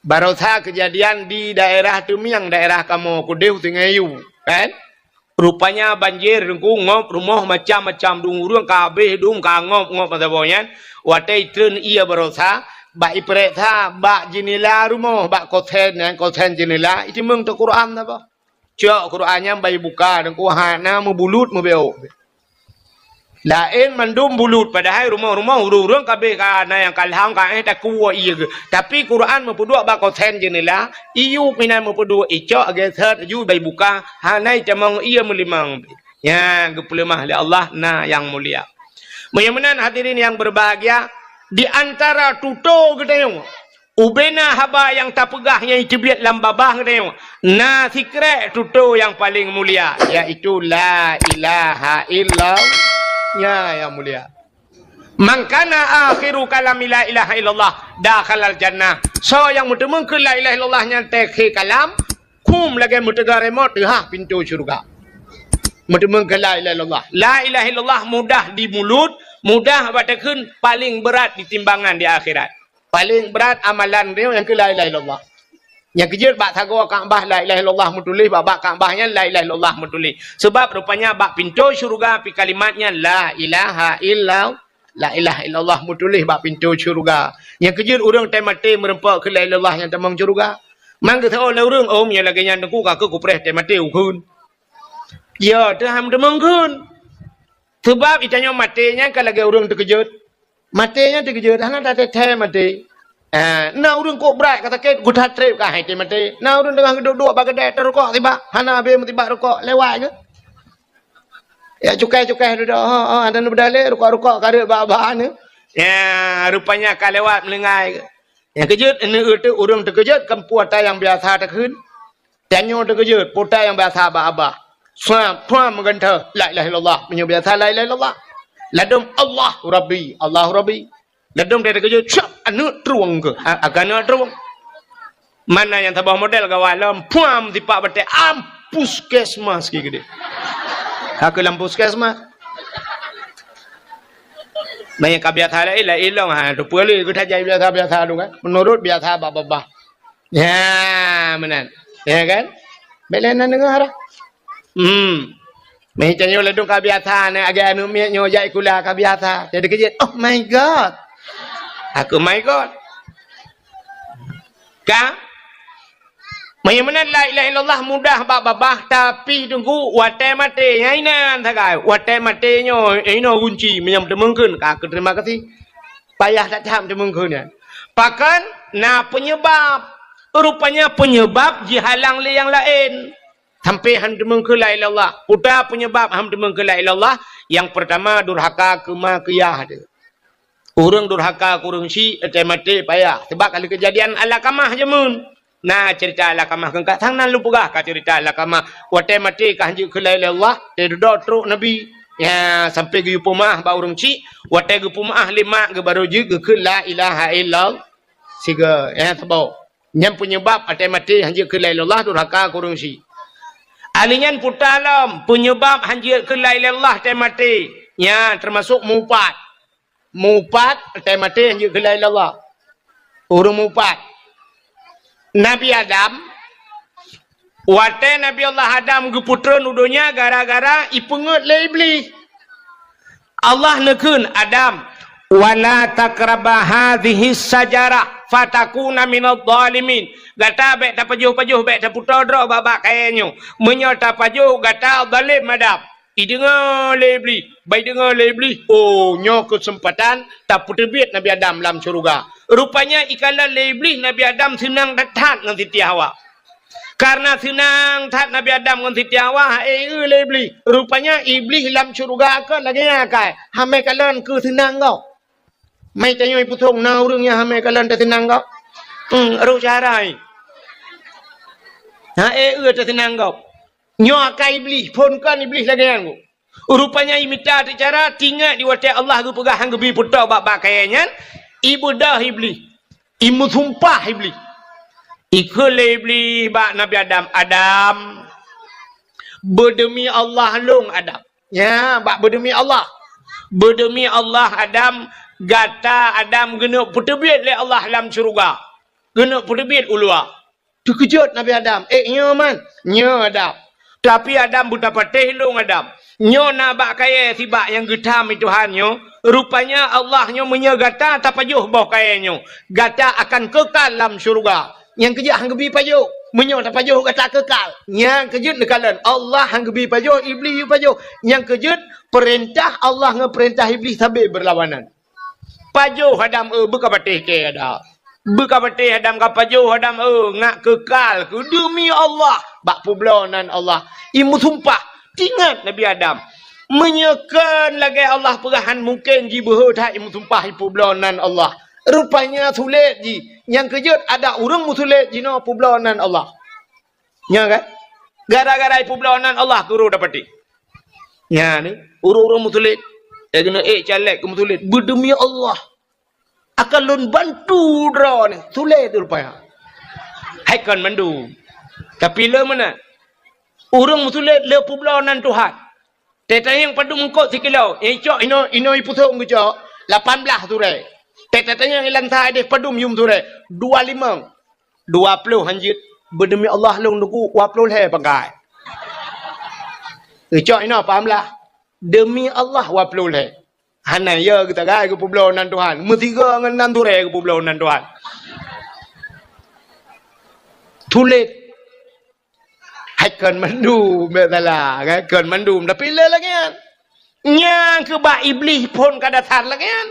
Barosa keujadian di daerah Teumieng, daerah kamoe keudeh Sungai Yu, kan? Rupanya banjir Teungku, ngop rumoh macam-macam, dum ureueng ka habéh, dum ka ngop-ngop masa boh nyan. Watèe itreun ie barosa, bak ipeuriksa bak jeunela rumoh, bak kosen nyan, kosen jeunela, iteumeung teuh Quran saboh. Cok Quran nyan bak ibuka, Teungku, hana meubulut meubeuk. Laén mandum bulut, padahai rumoh-rumoh ureueng-ureueng ka abéh ka na nyang ka lham ka éh takue ie geuh. Tapi Quran meupeuduek bak kosen jeunela, iyup inan meupeuduek, icok geuseuet laju bak ibuka, hana itamong ie meulimong. Nyan geupeuleumah lé Allah na nyang mulia. Meunyoe meunan hadirin nyang berbahagia, di antara tutoe geutanyoe, ubena haba nyang tapeugah nyang iteubiet lam babah geutanyoe, na sikrek tutoe nyang paleng mulia, yaitu la ilaha illallah. Nya nyang mulia. Man kana akhiru kalami la ilaha illallah dakhalal jannah. Soe nyang meuteumeung keu la ilaha illallah nyan teukhe kalam, khum lagèe meuteuga remote teuhah pintoe syeuruga. Meuteumeung keu la ilaha illallah. La ilaha illallah mudah di mulut, mudah bak takheun, paleng brat di timbangan di akhirat. Paleng brat amalan nyoe nyang keu la ilaha illallah. Nyang keujeuet bak sagoe Ka'bah la ilaha illallah meutuléh, bak, bak Ka'bah nyan la ilaha illallah meutuléh. Sabab rupanya bak pintoe syeuruga pih kalimat nyan la ilaha illallah, la ilaha illallah meutuléh bak pintoe syeuruga. Nyang keujeuet ureueng watèe maté meureumpok keu la ilaha illallah nyang tamong syeuruga. Man geuseuôt lé ureueng, "Oh, meunyoe lagèe nyan Teungku, ka keuh kupreh watèe maté kukheun." Ya, teuh han tamong kheun. Sabab geutanyoe maté nyan ka lagèe ureueng teukeujot. Maté nyan teukeujot, hana tathèe-thèe maté. Ah, na ureueng kok brat ka sakét, geutat trép ka hai maté. Na ureueng teungoh geuduek-duek bak keudè, tarukok sibak, hana habéh meusibak rukok, lewat geuh. Ya, cukai-cukai dudoe, oh, oh, ada nu beudalé, rukok-rukok ka rhot bak-bak nyan. Ya, rupanya ka lewat meulinggai geuh. Nyang keujot, aneuk teuh ureueng teukeujot, kan peue ata nyang biasa takheun. Tanyoe teukeujot, peue ata nyang biasa bak babah. Suam, suam meugantoe, la ilaha illallah. Meunyoe biasa la ilaha illallah. Ladôm Allahu Rabbi, Allahu Rabbi. Ladôm teukeujot, syap, aneuk trueng keuh. Ha, akan aneuk trueng. Mana nyang saboh model gawat lom, puam sipak batèe, am, puskesmas keu geude. Ha, keu lam puskesmas. Meunyoe ka biasa laén, laén lom, ha, tu peue lé, geutanyoe biasa-biasa tu kan. Meunurot biasa bak babah. Ya, meunan. Ya kan? Bèk lé na deungö dah. Hmm. Meutanyoe ladôm ka biasa, na agak aneuk miet nyoe jak sikula ka biasa. Jadi keujot, "Oh my God." Aku, "My God." Ka? Meunyoe meunan la ilaha illallah mudah bak babah, tapi Teungku watèe maté, nyan inan sagai. Watèe maté nyoe, inoe gunci, meunyoe teumeung kheun, ka keu terima kasih. Payah that-that teumeung kheun nyan. Pakon na peunyeubab. Rupanya peunyeubab jihalang lé nyang laén. Sampai han teumeung kheun la ilaha illallah. Peue ata peunyeubab han teumeung kheun la ilaha illallah? Nyang peurtama, durhaka keu ma keu yah teuh. Ureueng durhaka keu ureueng syik, watèe maté payah. Sabab ka lheueh keujadian Alqamah jameun. Na ceurita Alqamah keu ka sang nan lôn peugah ka ceurita Alqamah. Watèe maté ka han jeuet kheun la ilaha illallah, teududoe trok Nabi. Ya, sampai geuyue peumeu'ah bak ureueng syik, watèe geupeumeu'ah lé mak geuh barô jeuet geukheun la ilaha illallah. Tiga, nyang saboh. Nyan peunyebab watée maté hanjeuet keu la ilaha illallah, durhaka keu ureuëng syiek. Ahli nyan puta lom, peunyebab hanjeuet keu la ilaha illallah watée maté. Nyan teumasok meuupat. Meuupat, watée maté hanjeuet keu la ilaha illallah. Ureuëng meuupat. Nabi Adam, watée Nabi Allah Adam geupeutreun u donya gara-gara ipeungeuet lé Iblih. Allah neukheun, "Adam, wala taqraba hadhihi syajarah fatakuna minadh dhalimin." Gata bék tapajoh-pajoh, bék taputoe droe bak-bak kayée nyoe. Meunyoe tapajoh, gata zalem, Adam. Ideungoe lé Iblih, bah ideungoe lé Iblih, oh, nyoe keuseumpatan tapeuteubiet Nabi Adam lam syeuruga. Rupanya ikalon lé Iblih Nabi Adam seunang that-that ngon Siti Hawa. Kareuna seunang that Nabi Adam ngon Siti Hawa, ha'e eu lé Iblih. Rupanya Iblih lam syeuruga kon lagée nyan akai, hamé kalon keu seunang gob. Mai tanyoe ipeusong na ureuëng nyang hamé kalon teuseunang gob. Hmm, roh cara nyan. Ha'e eu teuseunang gob. Nyoe akai Iblih, phon kon Iblih lagée nyan. Rupanya imita teucara, tingat di watée Allah geupeugah han geubi putoe bak-bak kayée nyan, ibeudôh Iblih, imeusumpah Iblih. Ikheun lé Iblih bak Nabi Adam, "Adam, beudeumi Allah lôn, Adam." Nya, bak beudeumi Allah. "Beudeumi Allah, Adam, gata Adam geuneuk peuteubiet lé Allah lam syeuruga. Geuneuk peuteubiet u luwa." Teukeujot Nabi Adam, "Eh, nyoe man?" "Nyoe, Adam." "Tapi Adam, beutapatéh lôn, Adam. Nyoe na bak kayée sibak nyang geutam lé Tuhan nyoe. Rupanya Allah nyoe meunyoe gata tapajoh boh kayée nyoe, gata akan keukal lam syeuruga. Nyang keujeuet han geubi pajoh. Meunyoe tapajoh gata keukal. Nyang keujeuet neukalon Allah han geubi pajoh, Iblih yue pajoh. Nyang keujeuet peurintah Allah ngon peurintah Iblih sabe beurlawanan." Pajoh Adam eu, beukapatéh kée Adam. Beukapatéh Adam, kapajoh Adam eu, ngat keukal keu deumi Allah bak peubloe nan Allah. Imeusumpah, tingat Nabi Adam. Meunyoe kon lagée Allah peugah han mungken jibeuhe that imeusumpah ipeubloe nan Allah. Rupanya sulet jih. Nyang keujeuet adak ureuëng meusulet jinoe peubloe nan Allah. Nyoe kan? Gara-gara ipeubloe nan Allah keu roh dapati. Nyan ni, ureuëng-ureuëng meusulet. Eh, keuneuk ék caleg keu meusulet. Beudeumi Allah, akan lôn bantu droeneuh. Sulet rupanya. Hai kon mandum. Tapi le meunan. Ureuëng meusulet le peubloe nan Tuhan. Teuh tanyong padum eungkot sikilo. Nyang icok inoe, inoe ipeusong geucok lapan blaih surée. Teuh tatanyong ilang sa ideh padum yum surée. Dua limong. Dua ploh hanjeuet. Beudeumi Allah lôn teungku, dua ploh lhée pangkai. Geucok inoe lapan blaih. Deumi Allah dua ploh lhée. Hana yo geutagai geupeubloe nan Tuhan. Meusigoe ngon nan surée geupeubloe nan Tuhan. Sulet. Hai kon mandum, bék salah, kan? Kon mandum, tapi le lagée nyan. Nyang keu bak Iblih phon ka dasar lagée nyan.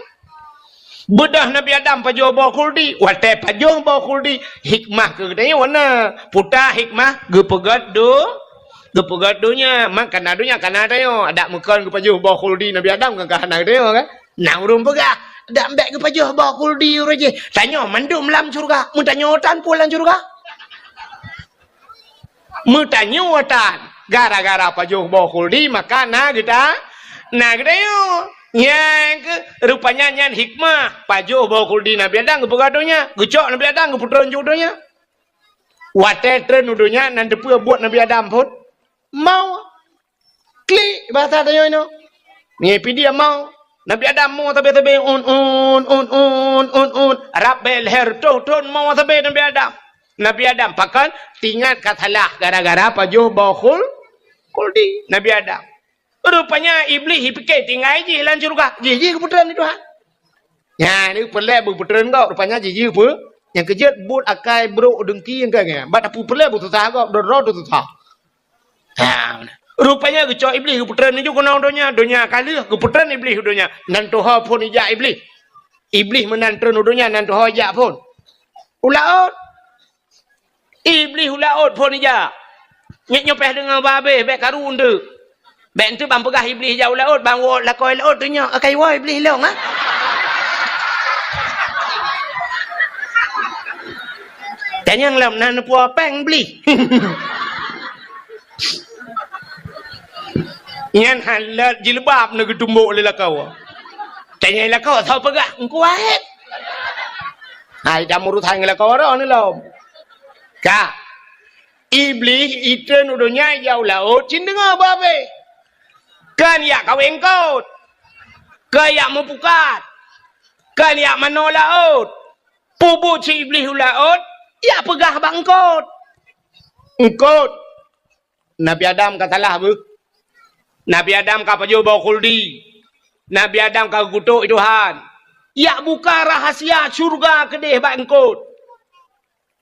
Beudôh Nabi Adam pajoh boh khuldi, watée pajoh boh khuldi, hikmah keu geutanyoe na. Puta hikmah geupeugét do-, geupeugét donya, man kana donya kana tanyoe. Adak meukon geupajoh boh khuldi Nabi Adam kan ka hana geutanyoe kan? Na ureuëng peugah, "Dak bék geupajoh boh khuldi ureuëng jih." Tanyoe mandum lam syeuruga, meutanyoe tan peue lam syeuruga. Meutanyoe tan, gara-gara pajoh boh khuldi, maka na geuta-, na geutanyoe. Nyang keu, rupanya nyan hikmah, pajoh boh khuldi Nabi Adam geupeugah donya, geucok Nabi Adam geupeutreun u donya. Watée treun u donya, nan teupeue buet Nabi Adam phon? Mau. Klik, bahasa tanyoe inoe. Ngieng pidie mau. Nabi Adam mo sabe-sabe, un, un, un, un, un, un. Rab bék lhée reutôh thon mo sabe Nabi Adam. Nabi Adam, pakon? Tingat ka salah gara-gara pajoh boh khul-, khuldi Nabi Adam. Rupanya Iblih ipike tinggai jih lam syeuruga. Jih, jih geupeutreun lé Tuhan. Nyan, ni peureulée beupeutreun gob. Rupanya jih, jih peue? Nyang keujeuet buet akai brok deungki nyang ka nyan. Bak tapeupeureulée beususah gob, droe-droe teususah. Ha, rupanya geucok Iblih geupeutreun laju keunoe donya, donya ka lheueh geupeutreun Iblih u donya. Nan tuho phon ijak Iblih. Iblih meunan treun u donya, nan tuho ijak phon. U laôt. Iblih u laôt phon ijak. Nyoe nyoe pih deungoe babeh, bék karu eunteuk. Bék eunteuk ban peugah Iblih ijak u laôt, ban woe lakoe laôt teunyoe, akai woe Iblih lông, ha? Tanyong lom na neupue péng Iblih. Nyan halat jilbab na geutumbok lé lakoe. Tanyong lakoe, soe peugah? Engku Waheb. Hai, dak meurusan ngon lakoe droeneuh lom. Ka. Iblih itreun u donya ijak u laôt, cit deungoe bah abéh. Kon ijak kawé eungkôt. Kon ijak meupukat. Kon ijak manoe laôt. Peubuet si Iblih u laôt, ijak peugah bak eungkôt. Eungkôt, Nabi Adam ka salah beuh. Nabi Adam ka pajoh boh khuldi. Nabi Adam ka geukutok Tuhan. Ijak buka rahasia syurga keudeh bak eungkôt.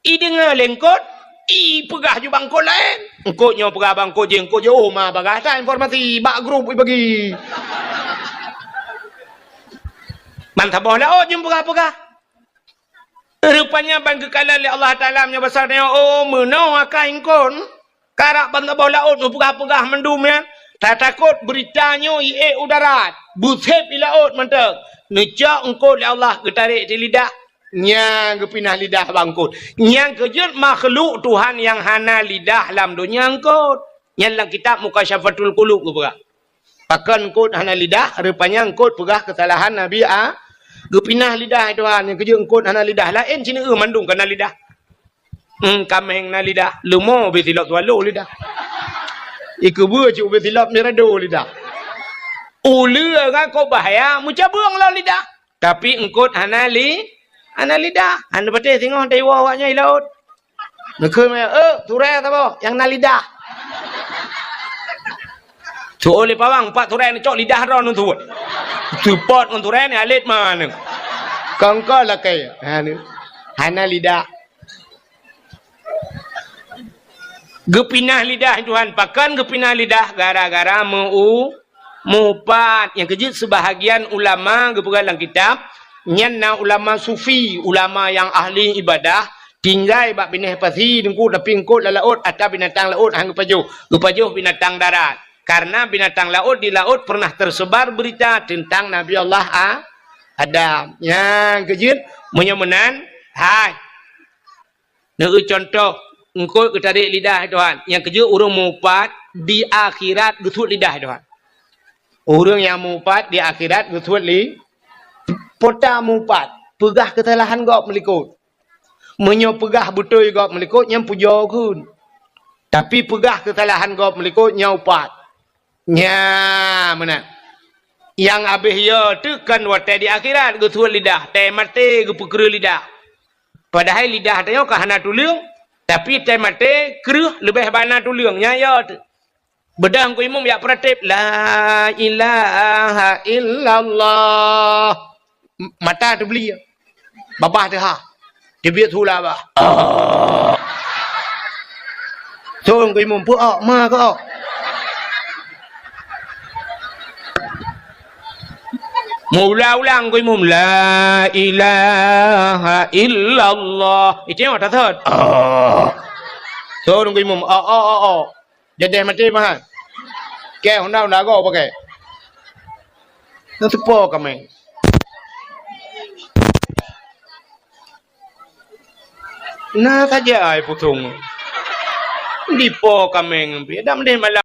Ideungoe lé eungkôt, ipeugah ju bak eungkôt laén. Eungkôt nyoe peugah bak eungkôt jih, eungkôt jih, oh, ma bagah that informasi bak grup ibagi. Ban saboh laôt jeuem peugah-peugah. Rupanya ban geukalon lé Allah Taala meunyoe basa nyoe, oh, meunoe akai eungkôt. Karab ban saboh laôt neupeugah-peugah mandum nyan, tatakot beurita nyoe iék u darat, beusép i laôt mantong. Neucok eungkôt lé Allah geutarek di lidah. Nyang geupinah lidah bak eungkôt. Nyang keujeuet makhluk Tuhan nyang hana lidah lam donya eungkôt. Nyan lam kitab Mukasyafatul Qulub geupeugah. Pakon eungkôt hana lidah, rupanya eungkôt peugah keusalahan Nabi A-, geupinah lidah Tuhan. Nyang keujeuet eungkôt hana lidah. Laén sineuk mandum ka na lidah. Hmm, kaméng na lidah, leumo ubé silop swallow lidah. Ikeubeue cit ubé silop mirado lidah. Uleue ngon kok bahya meucabeueng lom lidah. Tapi eungkôt hana li-, hana lidah. Hana patéh singoh taiwoe awaknyan i laôt. Neukheun meunan, "Eh, turée saboh nyang na lidah." Tuwoe lé pawang, pat turée neucok lidah droe neutuwot. Teupot ngon turée ni alet mana. Kongko lakée. Ha, ni. Hana lidah. Geupinah lidah Tuhan. Pakon geupinah lidah? Gara-gara meu-, meuupat. Nyang keujeuet seubahagian ulama geupeugah lam kitab, nyan na ulama sufi, ulama nyang ahli ibadah, tinggai bak binéh pasi, Teungku, tapi eungkôt lam laôt, ata binatang laôt han geupajoh. Geupajoh binatang darat. Karena binatang laôt di laôt pernah tersebar berita tentang Nabi Allah A-, Adam. Nyang keujeuet, meunyoe meunan, hai. Neueu contoh, eungkôt geutarek lidah Tuhan. Nyang keujeuet ureuëng meuupat di akhirat geusuet lidah Tuhan. Ureuëng nyang meuupat di akhirat geusuet li-, peue ta meuupat, peugah keusalahan gob meulikot. Meunyoe peugah beutôi gob meulikot, nyan pujoe kheun. Tapi peugah keusalahan gob meulikot, nyan upat. Nya meunan. Nyang abéh yo teuh kon watée di akhirat geusuet lidah, tée maté geupeukreueh lidah. Padahai lidah tanyoe ka hana tuleueng, tapi tée maté kreueh leubeh bana tuleueng, nyan yo teuh. Beudôh Teungku Imum jak peuratéb, "La ilaha illallah." M-, mata teubli. Babah teuhah. Teubiet su lam babah. Sôk Teungku Imum, peu-ok, ma keu-ok. Meuulang-ulang Teungku Imum, "La ilaha illallah." Itu nyang tasot. Sôk Teungku Imum, "Ok, ok, ok, ok." Jadeh maté meuhan. Kée honda-honda gob pakai. Nyan teupo kaméng. Na saja ai pusong. Dipo kaméng pih. Dak meudeh malam.